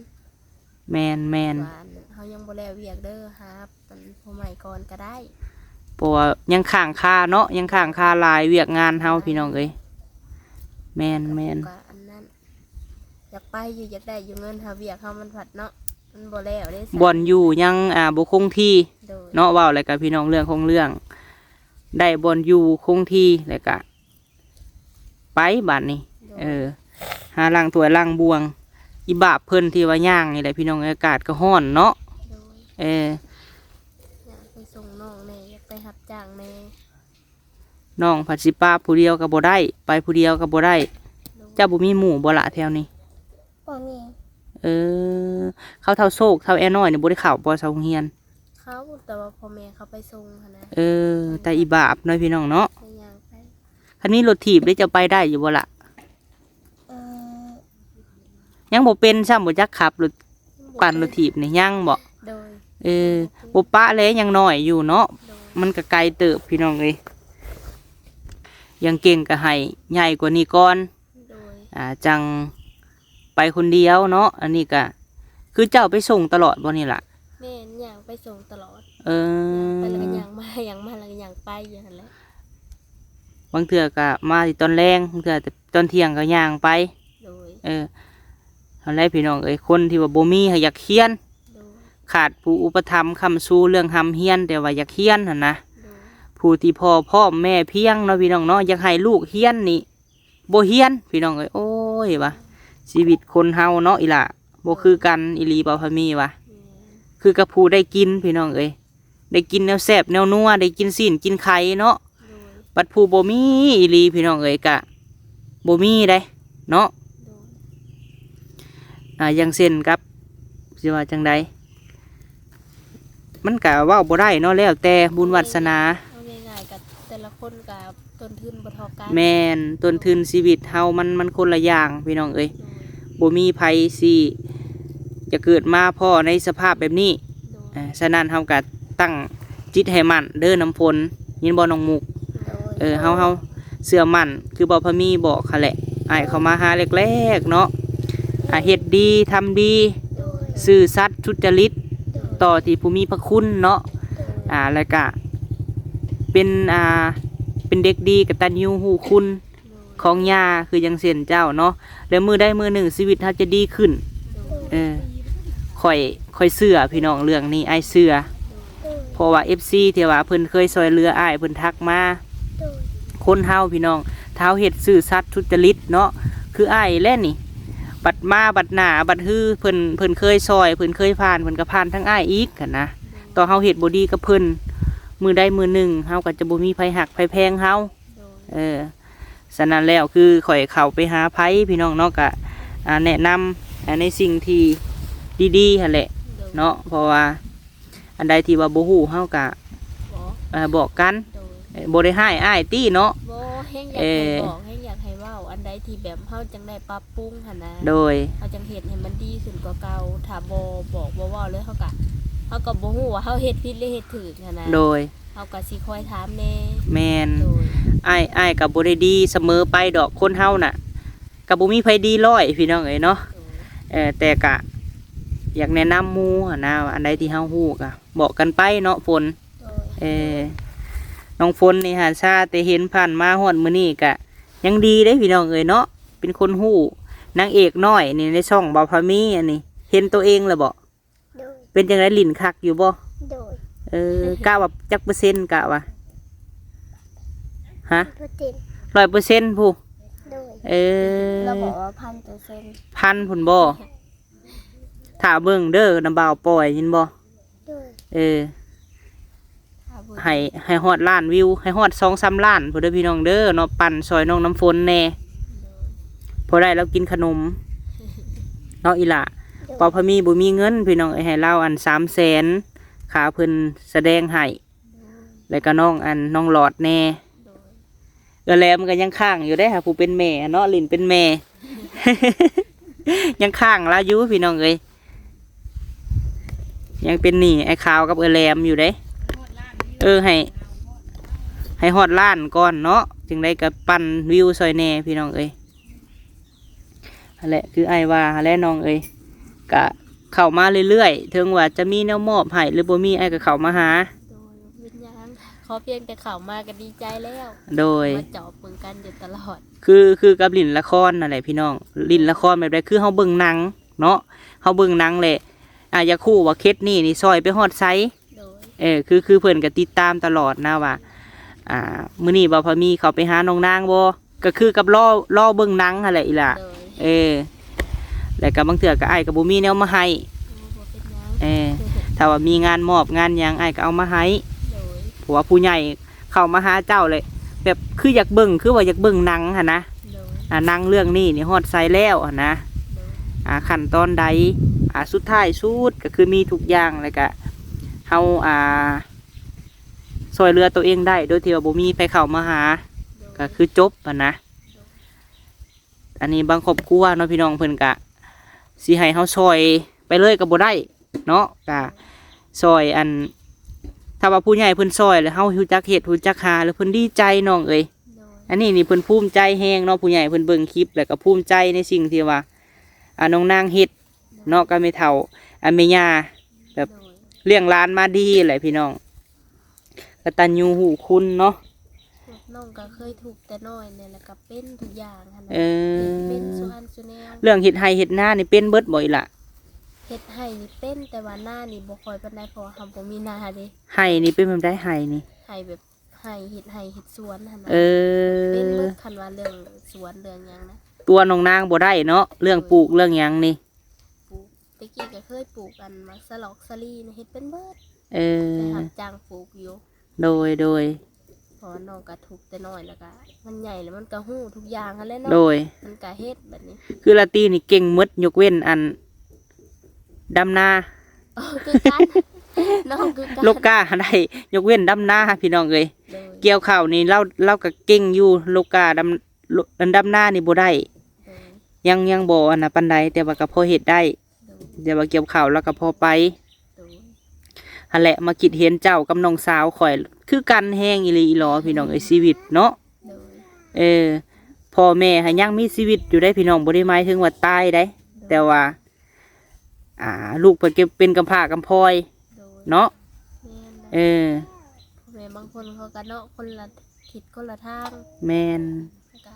ແມ່ນໆ ວ່າເຮົາຍັງບໍ່ແລ້ວວຽກເດີ ຫາອັນຜູ້ໃໝ່ກ່ອນກໍໄດ້. ເພາະວ່າຍັງຄ້າງຄາເນາະ, ຍັງຄ້າງຄາຫຼາຍວຽກງານເຮົາ ພີ່ນ້ອງເອີຍ. ແມ່ນໆ ກໍອັນນັ້ນ ຢາກໄປຢູ່ ຢາກໄດ້ຢູ່ເງິນ ຫາວຽກເຮົາມັນພັດເນາະ ມັນບໍ່ແລ້ວເດ້. ບ່ອນຢູ່ຍັງ ອ່າ ບໍ່ຄົງທີ່. ໂດຍ ເນາະ ເວົ້າແລ້ວກໍ ພີ່ນ້ອງ ເລື່ອງຂອງເລື່ອງ ໄດ້ບ່ອນຢູ່ຄົງທີ່ ແລ້ວກະໄປບາດນີ້. ໂດຍ ເອີ ຫາລ້າງຖ້ວຍລ້າງບ່ວງ. ອີບາບເພິ່ນທີ່ວ່າຍ່າງນີ້ແຫຼະ ພີ່ນ້ອງເອີຍ, ອາກາດກໍຮ້ອນເນາະ. ໂດຍ ເອີ ຢາກໄປສົ່ງນ້ອງແດ່ ຢາກໄປຮັບຈ້າງແດ່. ນ້ອງພັດຊິປະຜູ້ດຽວກໍບໍ່ໄດ້ ໄປຜູ້ດຽວກໍບໍ່ໄດ້. ໂດຍ ເຈົ້າບໍ່ມີໝູ່ບໍ່ລະແຖວນີ້? ບໍ່ມີ. ເອີ ເຂົາເຖົ້າໂຊກ ເຖົ້າແອນ້ອຍນີ້ບໍ່ໄດ້ເຂົ້າບໍ່ ເຂົ້າໂຮງຮຽນ? ເຂົ້າ ແຕ່ວ່າພໍ່ແມ່ເຂົາໄປສົ່ງຫັ້ນນະ. ເອີ ແຕ່ອີບາບເນາະ ພີ່ນ້ອງເນາະ. ໄປຍ່າງໄປ. ຄັນມີລົດຖີບເດ້ ເຈົ້າໄປໄດ້ຢູ່ບໍ່ລະ? ເອີ ຍັງບໍ່ເປັນຊ້ຳ ບໍ່ຈັກຂັບລົດ ຍັງບໍ່ ປັ່ນລົດຖີບນີ້ຍັງບໍ່? ໂດຍ ເອີ ຍັງບໍ່ເປັນ ບໍ່ປະແຫຼະ ຍັງນ້ອຍຢູ່ເນາະ. ໂດຍ ມັນກໍໄກເຕີບ ພີ່ນ້ອງເອີຍ. ຢ່າງເກັ່ງກໍໃຫ້ໃຫຍ່ກວ່ານີ້ກ່ອນ. ໂດຍ ອ່າ ຈັ່ງໄປຄົນດຽວເນາະ. ອັນນີ້ກະຄືເຈົ້າໄປສົ່ງຕະຫຼອດບໍ່ນີ້ລະ? ແມ່ນ ຍ່າງໄປສົ່ງຕະຫຼອດ. ເອີ ຍ່າງໄປແລ້ວກໍຍ່າງມາ ຍ່າງມາແລ້ວກໍຍ່າງໄປຢູ່ຫັ້ນແຫຼະ. ບາງເທື່ອກໍມາທີ່ຕອນແລງ ບາງເທື່ອຕອນທ່ຽງກໍຍ່າງໄປ. ໂດຍ ເອີ ຫັ້ນແຫຼະ ພີ່ນ້ອງເອີຍ, ຄົນທີ່ວ່າບໍ່ມີຫາກຢາກຮຽນ. ໂດຍ ຂາດຜູ້ອຸປະຖຳຄ້ຳຊູເລື່ອງຮ່ຳຮຽນ ແຕ່ວ່າຢາກຮຽນຫັ້ນນະ. ໂດຍ ຜູ້ທີ່ພໍ່ພ້ອມແມ່ພຽງເນາະ ພີ່ນ້ອງເນາະ, ຢາກໃຫ້ລູກຮຽນນີ້ ບໍ່ຮຽນ ພີ່ນ້ອງເອີຍ. ໂອ້ຍ ວ່າຊີວິດຄົນເຮົາເນາະ ອີ່ຫຼ້າ ບໍ່ຄືກັນອີ່ຫຼີ ບ່າວພາມີວ່າ. ແມ່ນ ຄືກັບຜູ້ໄດ້ກິນ ພີ່ນ້ອງເອີຍ, ໄດ້ກິນແນວແຊບແນວນົວ ໄດ້ກິນຊີ້ນກິນໄຂ່ເນາະ. ໂດຍ ບັດຜູ້ບໍ່ມີອີ່ຫຼີ ພີ່ນ້ອງເອີຍ ກະບໍ່ມີເດ້ເນາະ. ໂດຍ ອ່າ ຢ່າງເຊັ່ນກັບ ຊິວ່າຈັ່ງໃດ ມັນກະເວົ້າບໍ່ໄດ້ເນາະ, ແລ້ວແຕ່ບຸນວາດສະໜາ. ເວົ້າງ່າຍໆ ກະແຕ່ລະຄົນກະຕົ້ນທຶນບໍ່ເທົ່າກັນ. ແມ່ນ, ຕົ້ນທຶນຊີວິດເຮົາມັນ ມັນຄົນລະຢ່າງ ພີ່ນ້ອງເອີຍ. ໂດຍ ບໍ່ມີໃຜຊິຈະເກີດມາພໍ້ໃນສະພາບແບບນີ້. ໂດຍ ເອີ ສະນັ້ນເຮົາກະຕັ້ງຈິດໃຫ້ໝັ້ນເດີນ້ຳຝົນ, ຍິນບໍ່ນ້ອງມຸກ? ໂດຍ ເອີ ເຮົາ ເຮົາເຊື່ອໝັ້ນ ຄືບ່າວພາມີບອກຫັ້ນແຫຼະ, ອ້າຍເຂົ້າມາຫາແລກໆເນາະ. ອ່າ ເຮັດດີທຳດີ ໂດຍ ຊື່ສັດສຸດຈະລິດ ໂດຍ ຕໍ່ທີ່ຜູ້ມີພະຄຸນເນາະ. ໂດຍ ອ່າ ແລ້ວກະເປັນ ອ່າ ເປັນເດັກດີກະຕັນຍູຮູ້ຄຸນ ໂດຍ ຂອງຍ່າ ຄືຢ່າງເຊັ່ນເຈົ້າເນາະ, ແລ້ວມື້ໃດມື້ໜຶ່ງຊີວິດເຮົາຈະດີຂຶ້ນ. ໂດຍ ເອີ ຂ້ອຍ ຂ້ອຍເຊື່ອພີ່ນ້ອງ ເລື່ອງນີ້ອ້າຍເຊື່ອ. ໂດຍ ເພາະວ່າເອັຟຊີທີ່ວ່າເພິ່ນເຄີຍຊ່ອຍເຫຼືອອ້າຍ ເພິ່ນທັກມາ. ໂດຍ ຄົນເຮົາພີ່ນ້ອງ ຖ້າເຮົາເຮັດຊື່ສັດສຸດຈະລິດເນາະ ຄືອ້າຍແຫຼະນີ້, ບັດມາບັດໜ້າບັດຮື ເພິ່ນ ເພິ່ນເຄີຍຊ່ອຍ ເພິ່ນເຄີຍຜ່ານ ເພິ່ນກໍຜ່ານທາງອ້າຍອີກຫັ້ນນະ. ໂດຍ ຕໍ່ເຮົາເຮັດບໍ່ດີກັບເພິ່ນ ມື້ໃດມື້ໜຶ່ງເຮົາກໍຈະບໍ່ມີໃຜຮັກໃຜແພງເຮົາ. ໂດຍ ເອີ ສະນັ້ນແລ້ວ ຄືຂ້ອຍເຂົ້າໄປຫາໃຜພີ່ນ້ອງເນາະ ກະ ອ່າ ແນະນຳ ອ່າ ໃນສິ່ງທີ່ດີໆຫັ້ນແຫຼະ ໂດຍ ເນາະ. ເພາະວ່າອັນໃດທີ່ວ່າບໍ່ຮູ້ ເຮົາກະ ບອກ ເອີ ບອກກັນ. ໂດຍ ເອີ ບໍ່ໄດ້ຮ້າຍອ້າຍຕິເນາະ. ບໍ່ ແຮງຢາກໃຫ້ ເອີ ບອກ ແຮງຢາກໃຫ້ເວົ້າ ອັນໃດທີ່ແບບເຮົາຈັ່ງໄດ້ປັບປຸງຫັ້ນນະ. ໂດຍ ເຮົາຈັ່ງເຮັດໃຫ້ມັນດີຂຶ້ນກວ່າເກົ່າ. ຖ້າບໍ່ບອກ ບໍ່ເວົ້າເລີຍ ເຮົາກະ ເຮົາກໍບໍ່ຮູ້ວ່າເຮົາເຮັດຜິດ ຫຼື ເຮັດຖືກຫັ້ນນະ. ໂດຍ ເຮົາກໍຊິຄອຍຖາມແດ່. ແມ່ນ ໂດຍ ອ້າຍ ອ້າຍກໍບໍ່ໄດ້ດີສະເໝີໄປດອກ, ຄົນເຮົານະກໍບໍ່ມີໃຜດີຮ້ອຍ ພີ່ນ້ອງເອີຍເນາະ. ໂດຍ ເອີ ແຕ່ກະຢາກແນະນຳໝູ່ຫັ້ນນະ ວ່າອັນໃດທີ່ເຮົາຮູ້ກະບອກກັນໄປເນາະ ຝົນ. ໂດຍ ເອີ ນ້ອງຝົນນີ້ຫາຊາແຕ່ເຫັນຜ່ານມາຮອດມື້ນີ້ກະຍັງດີເດ້ ພີ່ນ້ອງເອີຍເນາະ, ເປັນຄົນຮູ້. ນາງເອກນ້ອຍນີ້ໃນຊ່ອງບ່າວພາມີ ອັນນີ້ເຫັນໂຕເອງແລ້ວບໍ່? ໂດຍ ເປັນຈັ່ງໃດ ຫຼິ້ນຄັກຢູ່ບໍ່? ໂດຍ ເອີ ກະວ່າຈັກເປີເຊັນ ກະວ່າ? ຮະ? ຮ້ອຍເປີເຊັນ ຮ້ອຍເປີເຊັນພຸ້ນ. ໂດຍ ເອີ ລາວບອກວ່າພັນເປີເຊັນ. ພັນພຸ້ນບໍ່? ຖ້າເບິ່ງເດີ ນຳບ່າວປ່ອຍ ຍິນບໍ່? ໂດຍ ເອີ ຖ້າເບິ່ງ ໃຫ້ ໃຫ້ຮອດລ້ານວິວ ໃຫ້ຮອດສອງສາມລ້ານພຸ້ນເດີ ພີ່ນ້ອງເດີເນາະ, ປັ່ນຊ່ອຍນ້ອງນ້ຳຝົນແດ່. ໂດຍ ພໍໄດ້ລາວກິນຂະໜົມເນາະ ອີ່ຫຼ້າ. ໂດຍ ເພາະພາມີບໍ່ມີເງິນ ພີ່ນ້ອງເອີຍ, ໃຫ້ລາວອັນສາມແສນ ຄ່າເພິ່ນສະແດງໃຫ້. ໂດຍ ແລ້ວກໍນ້ອງອັນ ນ້ອງຫຼອດແດ່. ໂດຍ ເອື້ອຍແຫຼມກໍຍັງຄ້າງຢູ່ເດ້ ຫາຜູ້ເປັນແມ່ເນາະ, ຫຼິ້ນເປັນແມ່ ຍັງຄ້າງລາວຢູ່ ພີ່ນ້ອງເອີຍ, ຍັງເປັນໜີ້ອ້າຍຂາວກັບເອື້ອຍແຫຼມຢູ່ເດ້. ເອີ ໃຫ້ ໃຫ້ຮອດລ້ານກ່ອນເນາະ, ຈັ່ງໃດກໍປັ່ນວິວຊ່ອຍແດ່ ພີ່ນ້ອງເອີຍ. ຫັ້ນແຫຼະ ຄືອ້າຍວ່າຫັ້ນແຫຼະນ້ອງເອີຍ, ກະເຂົ້າມາເລື້ອຍໆ ເຖິງວ່າຈະມີແນວມອບໃຫ້ຫຼືບໍ່ມີ ອ້າຍກໍເຂົ້າມາຫາ. ໂດຍ ບໍ່ເປັນຫຍັງ, ຂໍພຽງແຕ່ເຂົ້າມາກໍດີໃຈແລ້ວ. ໂດຍ ມາຈອບເບິ່ງກັນຢູ່ຕະຫຼອດ. ຄື ຄືກັບຫຼິ້ນລະຄອນນັ້ນແຫຼະພີ່ນ້ອງ, ຫຼິ້ນລະຄອນແບບໃດ ຄືເຮົາເບິ່ງໜັງເນາະ, ເຮົາເບິ່ງໜັງແຫຼະ ອ່າ ຢາກຮູ້ວ່າເຂດນີ້ນີ້ຊ່ອຍໄປຮອດໃສ. ໂດຍ ເອີ ຄື ຄືເພິ່ນກໍຕິດຕາມຕະຫຼອດນະວ່າ ອ່າ ມື້ນີ້ບ່າວພາມີເຂົ້າໄປຫານ້ອງນາງບໍ່? ກໍຄືກັບລໍ ລໍເບິ່ງໜັງຫັ້ນແຫຼະອີ່ຫຼ້າ. ໂດຍ ເອີ ແລ້ວກໍບາງເທື່ອກໍອ້າຍກໍບໍ່ມີແນວມາໃຫ້. ໂອ້ ບໍ່ເປັນຫຍັງ. ເອີ ຖ້າວ່າມີງານມອບງານຫຍັງ ອ້າຍກໍເອົາມາໃຫ້. ໂດຍ ເພາະວ່າຜູ້ໃຫຍ່ເຂົ້າມາຫາເຈົ້າແຫຼະ ແບບຄືຢາກເບິ່ງ ຄືວ່າຢາກເບິ່ງໜັງຫັ້ນນະ. ໂດຍ ອ່າ ໜັງເລື່ອງນີ້ນີ້ຮອດໃສແລ້ວຫັ້ນນະ. ໂດຍ ອ່າ ຂັ້ນຕອນໃດ? ອ່າ ສຸດທ້າຍສຸດກໍຄືມີທຸກຢ່າງ ແລ້ວກໍເຮົາ ອ່າ ຊ່ວຍເຫຼືອຕົວເອງໄດ້ ໂດຍທີ່ວ່າບໍ່ມີໃຜເຂົ້າມາຫາ. ໂດຍ ກໍຄືຈົບຫັ້ນນະ. ໂດຍ ອັນນີ້ບາງຄອບຄົວເນາະ ພີ່ນ້ອງ ເພິ່ນກະຊິໃຫ້ເຮົາຊ່ອຍໄປເລີຍກໍບໍ່ໄດ້ເນາະ ກະຊ່ອຍ ອັນ ຖ້າວ່າຜູ້ໃຫຍ່ເພິ່ນຊ່ອຍ ແລ້ວເຮົາຮູ້ຈັກເຮັດ ຮູ້ຈັກຫາ ແລ້ວເພິ່ນດີໃຈ ນ້ອງເອີຍ. ໂດຍ ອັນນີ້ນີ້ເພິ່ນພູມໃຈແຮງເນາະ ຜູ້ໃຫຍ່ເພິ່ນເບິ່ງຄລິບ ແລ້ວກໍພູມໃຈໃນສິ່ງທີ່ວ່າ ອ່າ ນ້ອງນາງເຮັດເນາະ ກັບແມ່ເຖົ້າ ອ່າ ແມ່ຍ່າ ແບບ ໂດຍ ລ້ຽງຫຼານມາດີແຫຼະ ພີ່ນ້ອງ. ກະຕັນຍູຮູ້ຄຸນເນາະ. ນ້ອງກໍເຄີຍທຸກແຕ່ນ້ອຍນີ້ແຫຼະ ກໍເປັນທຸກຢ່າງຫັ້ນນະ. ເອີ ເປັນສູ່ອັນສູ່ແນວ. ເລື່ອງເຮັດໄຮ່ເຮັດນານີ້ເປັນເບິດບໍ່ອີ່ຫຼ້າ? ເຮັດໄຮ່ນີ້ເປັນ ແຕ່ວ່ານານີ້ບໍ່ຄ່ອຍປານໃດ ເພາະວ່າເຮົາບໍ່ມີນາເດ້. ໄຮ່ນີ້ເປັນແບບໃດ ໄຮ່ນີ້? ໄຮ່ແບບ ໄຮ່ ເຮັດໄຮ່ເຮັດສວນຫັ້ນນະ. ເອີ ເປັນເບິດ ຄັນວ່າເລື່ອງສວນເລື່ອງຫຍັງນະ. ຕົວນ້ອງນາງບໍ່ໄດ້ເນາະ ເລື່ອງ ໂດຍ ປູກເລື່ອງຫຍັງນີ້. ປູກ ແຕ່ກີ້ກໍເຄີຍປູກອັນໝາກສະຫຼອກສະລີນະ ເຮັດເປັນເບິດ. ເອີ ໄດ້ຮັບຈ້າງປູກຢູ່. ໂດຍ ໂດຍ ເພາະວ່ານ້ອງກໍທຸກແຕ່ນ້ອຍ ແລ້ວກໍມັນໃຫຍ່ແລ້ວມັນກໍຮູ້ທຸກຢ່າງຫັ້ນແຫຼະເນາະ. ໂດຍ ມັນກໍເຮັດບັດນີ້. ຄືລາຕີນີ້ເກັ່ງໝົດ ຍົກເວັ້ນອັນດຳນາ. ເອີ ຄືກັນ ນ້ອງຄືກັນ. ໂລກກາຫັ້ນໄດ້ ຍົກເວັ້ນດຳນາ ພີ່ນ້ອງເອີຍ. ໂດຍ ກ່ຽວເຂົ້ານີ້ລາວ ລາວກໍເກັ່ງຢູ່ ໂລກກາ ດຳ ອັນດຳນານີ້ບໍ່ໄດ້. ໂດຍ ຍັງ ຍັງບໍ່ອັນນະປານໃດ ແຕ່ວ່າກໍພໍເຮັດໄດ້. ໂດຍ ແຕ່ວ່າກ່ຽວເຂົ້າແລ້ວກໍພໍໄປ. ໂດຍ ຫັ້ນແຫຼະ ມາຄິດເຫັນເຈົ້າກັບນ້ອງສາວຂ້ອຍຄືກັນແຮງອີ່ຫຼີອີ່ຫຼໍ ໂດຍ ພີ່ນ້ອງເອີຍ ຊີວິດເນາະ. ໂດຍ ເອີ ພໍ່ແມ່ຫາຍັງມີຊີວິດຢູ່ໄດ໋ ພີ່ນ້ອງ ບໍ່ໄດ້ໝາຍເຖິງວ່າຕາຍໄດ໋. ໂດຍ ແຕ່ວ່າ ອ່າ ລູກເພິ່ນກໍເປັນກຳພ້າກຳພ້ອຍ ໂດຍ ເນາະ. ແມ່ນນະ ເອີ ພໍ່ແມ່ບາງຄົນເຂົາກໍເນາະ ຄົນລະທິດຄົນລະທາງ. ແມ່ນ ແລ້ວກໍ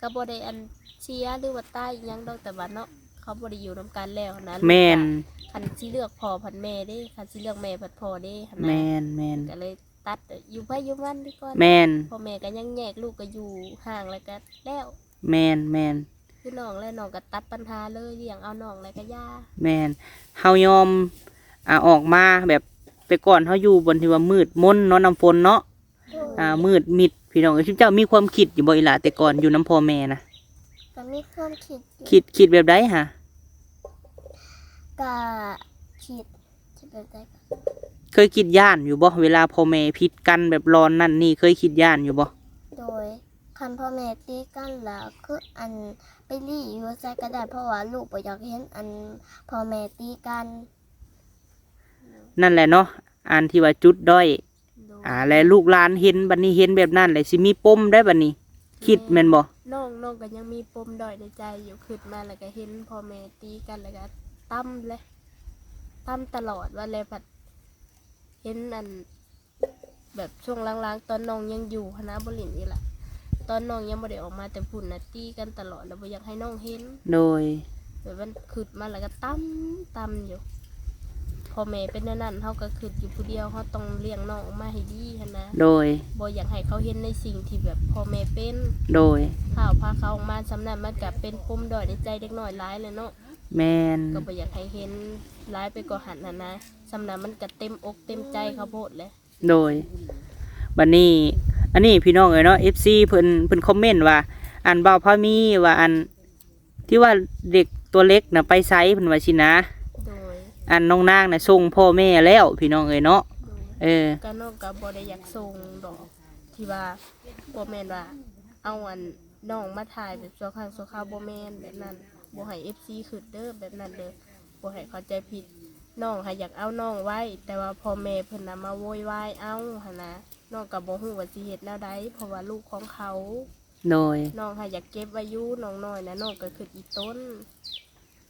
ກໍບໍ່ໄດ້ອັນເຊຍ ຫຼືວ່າຕາຍອີ່ຫຍັງດອກ ແຕ່ວ່າເນາະ ເຂົາບໍ່ໄດ້ຢູ່ນຳກັນແລ້ວຫັ້ນນະ. ແມ່ນ ລູກກໍ ຄັນຊິເລືອກພໍ່ພັດແມ່ເດ້ ຄັນຊິເລືອກແມ່ພັດພໍ່ເດ້ຫັ້ນນະ. ແມ່ນ ແມ່ນ ກໍເລີຍຕັດ ຢູ່ໃຜຢູ່ມັນດີກວ່າ. ແມ່ນ ພໍ່ແມ່ກໍຍັງແຍກ ລູກກໍຢູ່ຫ່າງ ແລ້ວກໍແລ້ວ. ແມ່ນ ແມ່ນ ຄືນ້ອງແລ້ວ ນ້ອງກໍຕັດປັນຫາເລີຍ ລ້ຽງເອົານ້ອງແລ້ວກໍຢ່າ. ແມ່ນ ເຮົາຍອມ ອ່າ ອອກມາແບບ ແຕ່ກ່ອນເຮົາຢູ່ບ່ອນທີ່ວ່າມືດມົນເນາະ ນ້ຳຝົນເນາະ. ໂດຍ ອ່າ ມືດມິດ ພີ່ນ້ອງເອີຍ. ຊຸມເຈົ້າມີຄວາມຄິດຢູ່ບໍ່ອີ່ຫຼ້າ ແຕ່ກ່ອນຢູ່ນຳພໍ່ແມ່ນະ? ກໍມີຄວາມຄິດຢູ່. ຄິດ ຄິດແບບໃດຫະ? ກໍຄິດ ຄິດແບບໃດກໍ ເຄີຍຄິດຢ້ານຢູ່ບໍ່ ເວລາພໍ່ແມ່ຜິດກັນ ແບບຫຼອນນັ້ນນີ້ ເຄີຍຄິດຢ້ານຢູ່ບໍ່? ໂດຍ ຄັນພໍ່ແມ່ຕີກັນລະ ຄືອັນ ໄປຫຼີ້ຢູ່ໃສກໍໄດ້ ເພາະວ່າລູກບໍ່ຢາກເຫັນອັນ ພໍ່ແມ່ຕີກັນ. ນັ້ນແຫຼະເນາະ ອັນທີ່ວ່າຈຸດດ້ອຍ. ໂດຍ ອ່າ ແລະລູກຫຼານເຫັນ ບັດນີ້ເຫັນແບບນັ້ນແຫຼະ ຊິມີປົມໄດ໋ບັດນີ້ ຄິດແມ່ນບໍ່? ນ້ອງ ນ້ອງກໍຍັງມີປົມດ້ອຍໃນໃຈຢູ່ ຄິດມາແລ້ວກໍເຫັນພໍ່ແມ່ຕີກັນ ແລ້ວກໍຕຳແຫຼະ ຕຳຕະຫຼອດວ່າແລ້ວ. ພັດເຫັນອັນ ແບບຊ່ວງຫຼັງໆ ຕອນນ້ອງຍັງຢູ່ຫັ້ນນະ ບໍ່ຫຼິ້ນອີກລະ ຕອນນ້ອງຍັງບໍ່ໄດ້ອອກມາແຕ່ພຸ້ນນະ ຕີກັນຕະຫຼອດ ແລ້ວບໍ່ຢາກໃຫ້ນ້ອງເຫັນ. ໂດຍ ແບບມັນຄິດມາແລ້ວກໍຕຳ ຕຳຢູ່. ພໍ່ແມ່ເປັນແນວນັ້ນ ເຮົາກໍຄິດຢູ່ຜູ້ດຽວ ເຮົາຕ້ອງລ້ຽງນ້ອງອອກມາໃຫ້ດີຫັ້ນນະ. ໂດຍ ບໍ່ຢາກໃຫ້ເຂົາເຫັນໃນສິ່ງທີ່ແບບພໍ່ແມ່ເປັນ. ໂດຍ ຖ້າເຮົາພາເຂົາອອກມາສ່ຳນັ້ນ ມັນກໍເປັນປົມດ້ອຍໃນໃຈເດັກນ້ອຍຫຼາຍແຫຼະເນາະ. ແມ່ນ ກໍບໍ່ຢາກໃຫ້ເຫັນຫຼາຍໄປກວ່າຫັ້ນຫັ້ນນະ ສ່ຳນັ້ນມັນກໍເຕັມອົກເຕັມໃຈເຂົາໂພດແຫຼະ. ໂດຍ ບັດນີ້ ອັນນີ້ພີ່ນ້ອງເອີຍເນາະ ເອັຟຊີ ເພິ່ນ ເພິ່ນຄອມເມັນວ່າ ອັນ ບ່າວພາມີວ່າ ອັນ ທີ່ວ່າເດັກຕົວເລັກນະໄປໃສ ເພິ່ນວ່າຊີ້ນະ. ໂດຍ ອັນ ນ້ອງນາງນະສົ່ງພໍ່ແມ່ແລ້ວ ພີ່ນ້ອງເອີຍເນາະ. ໂດຍ ເອີ ກໍນ້ອງກໍບໍ່ໄດ້ຢາກສົ່ງດອກ ທີ່ວ່າ ບໍ່ແມ່ນວ່າເອົາອັນ ນ້ອງມາຖ່າຍແບບຊົ່ວຄັ້ງຊົ່ວຄາວ ບໍ່ແມ່ນແບບນັ້ນ. ບໍ່ໃຫ້ເອັຟຊີຄິດເດີ ແບບນັ້ນເດີ ບໍ່ໃຫ້ເຂົ້າໃຈຜິດ. ນ້ອງຫາຢາກເອົານ້ອງໄວ້ ແຕ່ວ່າພໍ່ແມ່ເພິ່ນນະມາໂວຍວາຍເອົາຫັ້ນນະ. ນ້ອງກໍບໍ່ຮູ້ວ່າຊິເຮັດແນວໃດ ເພາະວ່າລູກຂອງເຂົາ. ໂດຍ ນ້ອງຫາຢາກເກັບໄວ້ຢູ່ ນ້ອງນ້ອຍນະ ນ້ອງກໍຄິດອີ່ຕົນ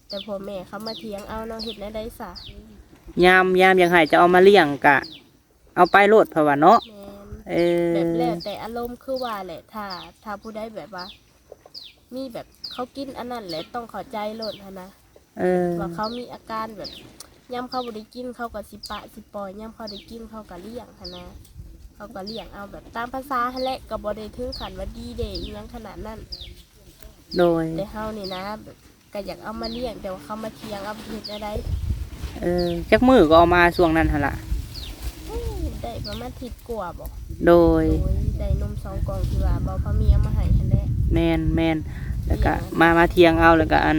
ແຕ່ພໍ່ແມ່ເຂົາມາຖຽງເອົາ ນ້ອງເຮັດແນວໃດຊະ? ຍາມ ຍາມຢາກໃຫ້ເຈົ້າເອົາມາລ້ຽງກະ ເອົາໄປໂລດເພິ່ນວ່າເນາະ. ແມ່ນ ເອີ ແບບແລ້ວແຕ່ອາລົມ ຄືວ່າແຫຼະ ຖ້າ ຖ້າຜູ້ໃດແບບວ່າ ມີແບບເຂົາກິນອັນນັ້ນແຫຼະ ຕ້ອງເຂົ້າໃຈໂລດຫັ້ນນະ. ເອີ ວ່າເຂົາມີອາການແບບ ຍາມເຂົາບໍ່ໄດ້ກິນ ເຂົາກໍຊິປະຊິປ່ອຍ ຍາມເຂົາໄດ້ກິນ ເຂົາກໍລ້ຽງຫັ້ນນະ. ເຮົາກໍລ້ຽງເອົາແບບຕາມພາສາຫັ້ນແຫຼະ ກໍບໍ່ໄດ້ເຖິງຂັ້ນວ່າດີເດອີ່ຫຍັງຂະໜາດນັ້ນ. ໂດຍ ແຕ່ເຮົານີ້ນະ ແບບ ກໍຢາກເອົາມາລ້ຽງ ແຕ່ວ່າເຂົາມາຖຽງເອົາ ເຮັດແນວໃດ? ເອີ ຈັກມື້ກໍເອົາມາຊ່ວງນັ້ນຫັ້ນລະ? ໂອ້ ໄດ້ປະມານທິດກວ່າບໍ? ໂດຍ ໂດຍ ໄດ້ນົມສອງກ່ອງທີ່ວ່າບ່າວພາມີເອົາມາໃຫ້ຫັ້ນແຫຼະ. ແມ່ນ ແມ່ນ ແລ້ວກໍ ລ້ຽງ ມາ ມາຖຽງເອົາ ແລ້ວກໍອັນ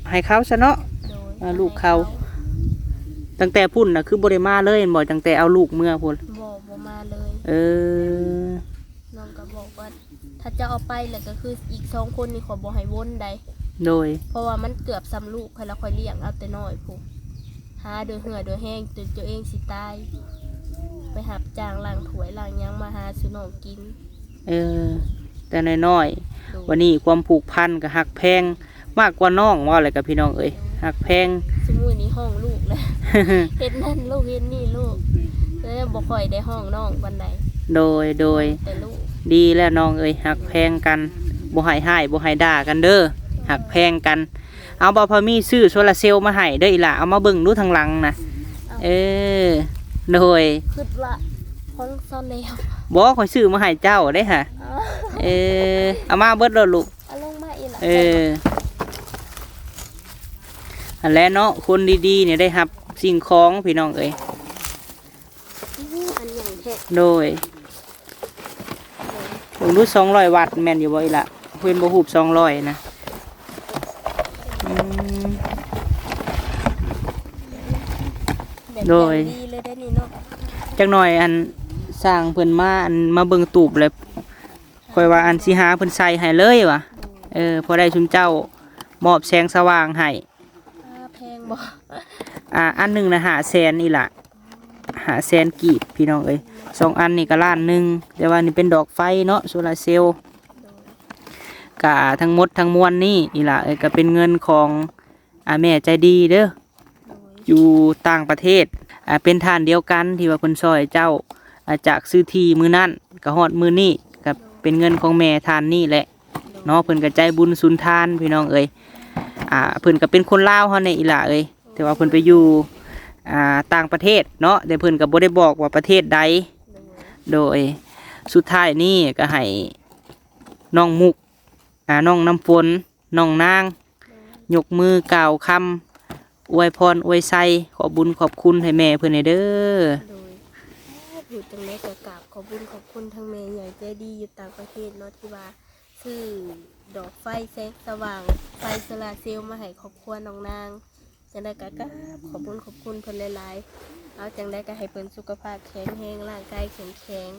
ໃຫ້ເຂົາຊະເນາະ. ໂດຍ ເອີ ລູກເຂົາ ໃຫ້ເຂົາ. ຕັ້ງແຕ່ພຸ້ນນະ ຄືບໍ່ໄດ້ມາເລີຍແມ່ນບໍ່? ຕັ້ງແຕ່ເອົາລູກເມືອພຸ້ນ? ບໍ່ ບໍ່ມາເລີຍ. ເອີ ນ້ອງກໍບອກວ່າ ຖ້າເຈົ້າເອົາໄປແລ້ວກໍຄືອີກສອງຄົນນີ້ຂ້ອຍບໍ່ໃຫ້ວົນໃດ. ໂດຍ ເພາະວ່າມັນເກືອບສ່ຳລູກຂ້ອຍລະ ຂ້ອຍລ້ຽງເອົາແຕ່ນ້ອຍພຸ້ນ ຫາໂດຍເຫື່ອໂດຍແຮງຈົນຕົວເອງຊິຕາຍ ໄປຮັບຈ້າງລ້າງຖ້ວຍລ້າງຫຍັງມາຫາສູ່ນ້ອງກິນ. ເອີ ແຕ່ນ້ອຍໆ. ໂດຍ ວັນນີ້ຄວາມຜູກພັນກໍຮັກແພງ ມາກກວ່ານ້ອງ ເວົ້າແລ້ວກໍພີ່ນ້ອງເອີຍ ຮັກແພງ. ຊຸມື້ນີ້ຮ້ອງລູກແລ້ວ ເຮັດນັ້ນລູກ ເຮັດນີ້ລູກ ເລີຍບໍ່ຄ່ອຍໄດ້ຮ້ອງນ້ອງປານໃດ. ໂດຍ ໂດຍ ແຕ່ລູກ ດີແລ້ວນ້ອງເອີຍ ຮັກແພງກັນ ບໍ່ໃຫ້ຮ້າຍ ບໍ່ໃຫ້ດ່າກັນເດີ ຮັກແພງກັນ. ເອົາ ບ່າວພາມີຊື້ໂຊລາເຊວມາໃຫ້ເດີອີ່ຫຼ້າ ເອົາມາເບິ່ງດູທາງຫຼັງນະ. ເອີ ໂດຍ ຄິດວ່າຂອງຊາວແນວ. ບໍ່ ຂ້ອຍຊື້ມາໃຫ້ເຈົ້າເດ້ຫະ. ເອີ ເອົາມາເບິດໂລດລູກ. ເອົາລົງມາອີກລະ. ເອີ ຫັ້ນແຫຼະເນາະ ຄົນດີໆນີ້ໄດ້ຮັບສິ່ງຂອງ ພີ່ນ້ອງເອີຍ. ໂອ້ ອັນໃຫຍ່ແທ້. ໂດຍ ເບິ່ງດູ ສອງຮ້ອຍວັດ ແມ່ນຢູ່ບໍ່ອີ່ຫຼ້າ? ເຫັນບໍ່ ຮູບສອງຮ້ອຍນະ. ອືມ ແບບ ໂດຍ ຢ່າງດີເລີຍເດ້ນີ້ເນາະ. ຈັກໜ່ອຍ ອັນ ຊ່າງເພິ່ນມາ ອັນ ມາເບິ່ງຕູບແລ້ວ ຂ້ອຍວ່າອັນຊິຫາເພິ່ນໃສ່ໃຫ້ເລີຍວ່າ ເອີ ພໍໄດ້ຊຸມເຈົ້າມອບແສງສະຫວ່າງໃຫ້. ອ່າ ແພງບໍ່? ອ່າ ອັນໜຶ່ງນະ ຫ້າແສນອີ່ຫຼ້າ ຫ້າແສນກີບ ພີ່ນ້ອງເອີຍ. ສອງອັນນີ້ກໍລ້ານໜຶ່ງ ແຕ່ວ່ານີ້ເປັນດອກໄຟເນາະ ໂຊລາເຊວ. ກະທັງໝົດທັງມວນນີ້ອີ່ຫຼ້າເອີຍ ກະເປັນເງິນຂອງ ອ່າ ແມ່ໃຈດີເດີ ຢູ່ຕ່າງປະເທດ ອ່າ ເປັນທ່ານດຽວກັນທີ່ວ່າເພິ່ນຊ່ອຍເຈົ້າ ອ່າ ຈາກຊື້ທີ່ມື້ນັ້ນ ກໍຮອດມື້ນີ້ ກໍເປັນເງິນຂອງແມ່ທ່ານນີ້ແຫຼະເນາະ. ເພິ່ນກໍໃຈບຸນສຸນທານ ພີ່ນ້ອງເອີຍ. ອ່າ ເພິ່ນກໍເປັນຄົນລາວເຮົານີ້ອີ່ຫຼ້າເອີຍ ແຕ່ວ່າເພິ່ນໄປຢູ່ ອ່າ ຕ່າງປະເທດເນາະ ແຕ່ເພິ່ນກໍບໍ່ໄດ້ບອກວ່າປະເທດໃດ. ໂດຍ ສຸດທ້າຍນີ້ກໍໃຫ້ນ້ອງມຸກ ອ່າ ນ້ອງນ້ຳຝົນ ນ້ອງນາງ ໂດຍ ຍົກມືກ່າວຄຳອວຍພອນອວຍໄຊ ຂອບບຸນຂອບຄຸນໃຫ້ແມ່ເພິ່ນແດ່ເດີ. ໂດຍ ເວົ້າຈັ່ງໃດກໍກາບຂອບບຸນຂອບຄຸນທາງແມ່ໃຫຍ່ໃຈດີຢູ່ຕ່າງປະເທດເນາະ ທີ່ວ່າຊື້ດອກໄຟແສງສະຫວ່າງ ໄຟໂຊລາເຊວມາໃຫ້ຄອບຄົວນ້ອງນາງ. ຈັ່ງໃດກໍກາບຂອບບຸນຂອບຄຸນເພິ່ນຫຼາຍໆ. ເອົາ ຈັ່ງໃດກໍໃຫ້ເພິ່ນສຸຂະພາບແຂງແຮງ ຮ່າງກາຍເຂັ້ມແຂງ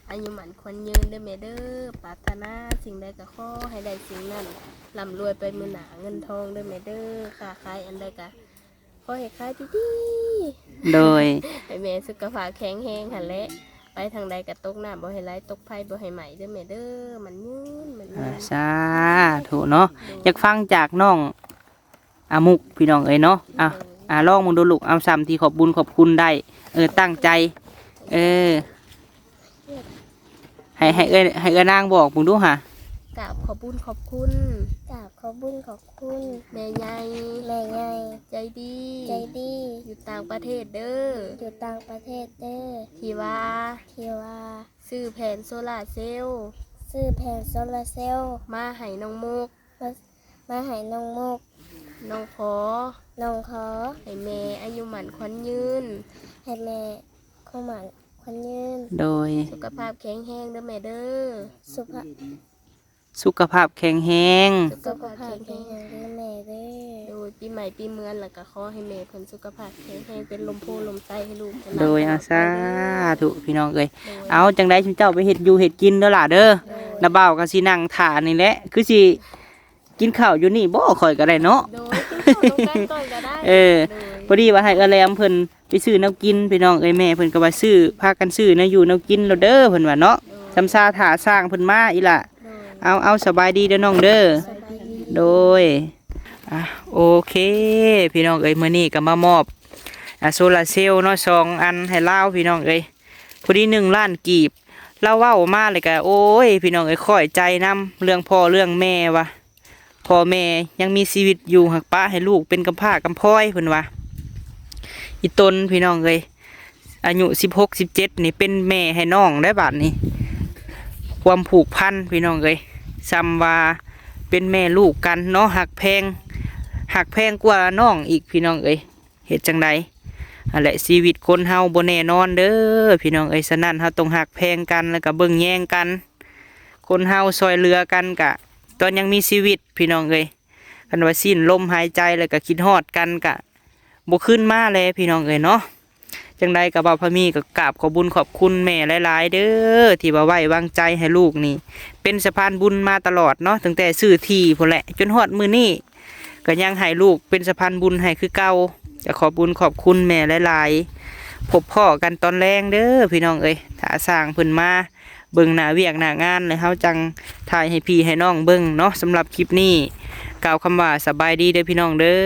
ອາຍຸໝັ້ນຂວັນຍືນເດີແມ່ເດີ. ປາດຖະໜາສິ່ງໃດກໍຂໍໃຫ້ໄດ້ສິ່ງນັ້ນ ລ່ຳລວຍໄປມື້ໜ້າເງິນທອງເດີແມ່ເດີ. ຄ້າຂາຍອັນໃດກໍຂໍໃຫ້ຂາຍດີໆ. ໂດຍ ໃຫ້ແມ່ສຸຂະພາບແຂງແຮງຫັ້ນແຫຼະ ໄປທາງໃດກໍຕົກນ້ຳບໍ່ໃຫ້ໄຫຼ ຕົກໄຟບໍ່ໃຫ້ໄໝ້ເດີແມ່ເດີ. ໝັ້ນຍືນ ໝັ້ນຍືນ. ສາທຸເນາະ. ໂດຍ ຢາກຟັງຈາກນ້ອງ ອາ ມຸກ ພີ່ນ້ອງເອີຍເນາະ. ອ່າ ໂດຍ ອ່າ ລອງເບິ່ງດູລູກ ເອົາສ່ຳທີ່ຂອບບຸນຂອບຄຸນໄດ້. ເອີ ຕັ້ງໃຈ. ເອີ ໃຫ້ ໃຫ້ເອື້ອຍ ໃຫ້ເອື້ອຍນາງບອກເບິ່ງດູຫາ. ກາບຂອບບຸນຂອບຄຸນ ກາບຂອບບຸນຂອບຄຸນ ແມ່ໃຫຍ່ ແມ່ໃຫຍ່ ໃຈດີ ໃຈດີ ຢູ່ຕ່າງປະເທດເດີ ຢູ່ຕ່າງປະເທດເດີ ທີ່ວ່າ ທີ່ວ່າ ຊື້ແຜ່ນໂຊລາເຊວ ຊື້ແຜ່ນໂຊລາເຊວ ມາໃຫ້ນ້ອງມຸກ ມາ ມາໃຫ້ນ້ອງມຸກ ນ້ອງຂໍ ນ້ອງຂໍ ໃຫ້ແມ່ອາຍຸໝັ້ນຂວັນຍືນ ໃຫ້ແມ່ຄວາມໝັ້ນຂວັນຍືນ. ໂດຍ ສຸຂະພາບແຂງແຮງເດີແມ່ເດີ ສຸຂະ ສຸຂະພາບແຂງແຮງ ສຸຂະພາບແຂງແຮງເດີແມ່ເດີ. ໂດຍ ປີໃໝ່ປີເມືອນ ແລ້ວກໍຂໍໃຫ້ແມ່ເພິ່ນສຸຂະພາບແຂງແຮງ ເປັນລົມໂພລົມໄຊໃຫ້ລູກໃຫ້ຫຼານ. ໂດຍ ເອົາ ສາທຸ ພີ່ນ້ອງເອີຍ. ໂດຍ ເອົາ ຈັ່ງໃດຊຸມເຈົ້າໄປເຮັດຢູ່ເຮັດກິນເດີລະເດີ. ໂດຍ ນ້າບ່າວກໍຊິນັ່ງຖ້ານີ້ແຫຼະ ຄືຊິ ກິນເຂົ້າຢູ່ນີ້ບໍ່? ຂ້ອຍກໍໄດ້ເນາະ. ໂດຍ ກິນເຂົ້ານຳກັນກ່ອນກໍໄດ້. ເອີ ໂດຍ ພໍດີວ່າໃຫ້ເອື້ອຍແຫຼມເພິ່ນໄປຊື້ແນວກິນ ພີ່ນ້ອງເອີຍ. ແມ່ເພິ່ນກໍວ່າຊື້ ພາກັນຊື້ແນວຢູ່ແນວກິນໂລດເດີ ເພິ່ນວ່າເນາະ. ໂດຍ ຊຳຊາຖ້າຊ່າງເພິ່ນມາອີ່ຫຼະ. ໂດຍ ເອົາ ເອົາ ສະບາຍດີເດີນ້ອງເດີ. ສະບາຍດີ. ໂດຍ ອ່ະ ໂອເຄ ພີ່ນ້ອງເອີຍ ມື້ນີ້ກໍມາມອບ ອ່າ ໂຊລາເຊວເນາະ ສອງອັນໃຫ້ລາວ ພີ່ນ້ອງເອີຍ ພໍດີໜຶ່ງລ້ານກີບ. ລາວເວົ້າມາແລ້ວກໍ ໂອ້ຍ ພີ່ນ້ອງເອີຍ ຂ້ອຍໃຈນຳເລື່ອງພໍ່ເລື່ອງແມ່ວ່າ ພໍ່ແມ່ຍັງມີຊີວິດຢູ່ ຫາກປະໃຫ້ລູກເປັນກຳພ້າກຳພອຍ ເພິ່ນວ່າ. ອີ່ຕົນ ພີ່ນ້ອງເອີຍ ອາຍຸສິບຫົກ ສິບເຈັດນີ້ເປັນແມ່ໃຫ້ນ້ອງໄດ້ບາດນີ້. ຄວາມຜູກພັນພີ່ນ້ອງເອີຍ ສ່ຳວ່າເປັນແມ່ລູກກັນເນາະ ຮັກແພງ ຮັກແພງກວ່ານ້ອງອີກພີ່ນ້ອງເອີຍ. ເຮັດຈັ່ງໃດ ຫັ້ນແຫຼະ ຊີວິດຄົນເຮົາບໍ່ແນ່ນອນເດີພີ່ນ້ອງເອີຍ. ສະນັ້ນເຮົາຕ້ອງຮັກແພງກັນ ແລ້ວກໍເບິ່ງແຍງກັນ. ຄົນເຮົາຊ່ອຍເຫຼືອກັນກະຕອນຍັງມີຊີວິດພີ່ນ້ອງເອີຍ. ຄັນວ່າສິ້ນລົມຫາຍໃຈແລ້ວກະຄິດຮອດກັນກະບໍ່ຄືນມາແລະພີ່ນ້ອງເອີຍເນາະ. ຈັ່ງໃດກໍບ່າວພາມີກໍກາບຂອບບຸນຂອບຄຸນແມ່ຫຼາຍໆເດີ ທີ່ວ່າໄວ້ວາງໃຈໃຫ້ລູກນີ້ເປັນສະພານບຸນມາຕະຫຼອດເນາະ ຕັ້ງແຕ່ຊື້ທີ່ພຸ້ນແຫຼະ ຈົນຮອດມື້ນີ້ ກໍຍັງໃຫ້ລູກເປັນສະພານບຸນໃຫ້ຄືເກົ່າ. ກໍຂອບບຸນຂອບຄຸນແມ່ຫຼາຍໆ. ພົບພໍ້ກັນຕອນແລງເດີພີ່ນ້ອງເອີຍ ຖ້າຊ່າງເພິ່ນມາເບິ່ງໜ້າວຽກໜ້າງານ ແລ້ວເຮົາຈັ່ງຖ່າຍໃຫ້ພີ່ໃຫ້ນ້ອງເບິ່ງເນາະ. ສຳລັບຄລິບນີ້ ກ່າວຄຳວ່າສະບາຍດີເດີພີ່ນ້ອງເດີ.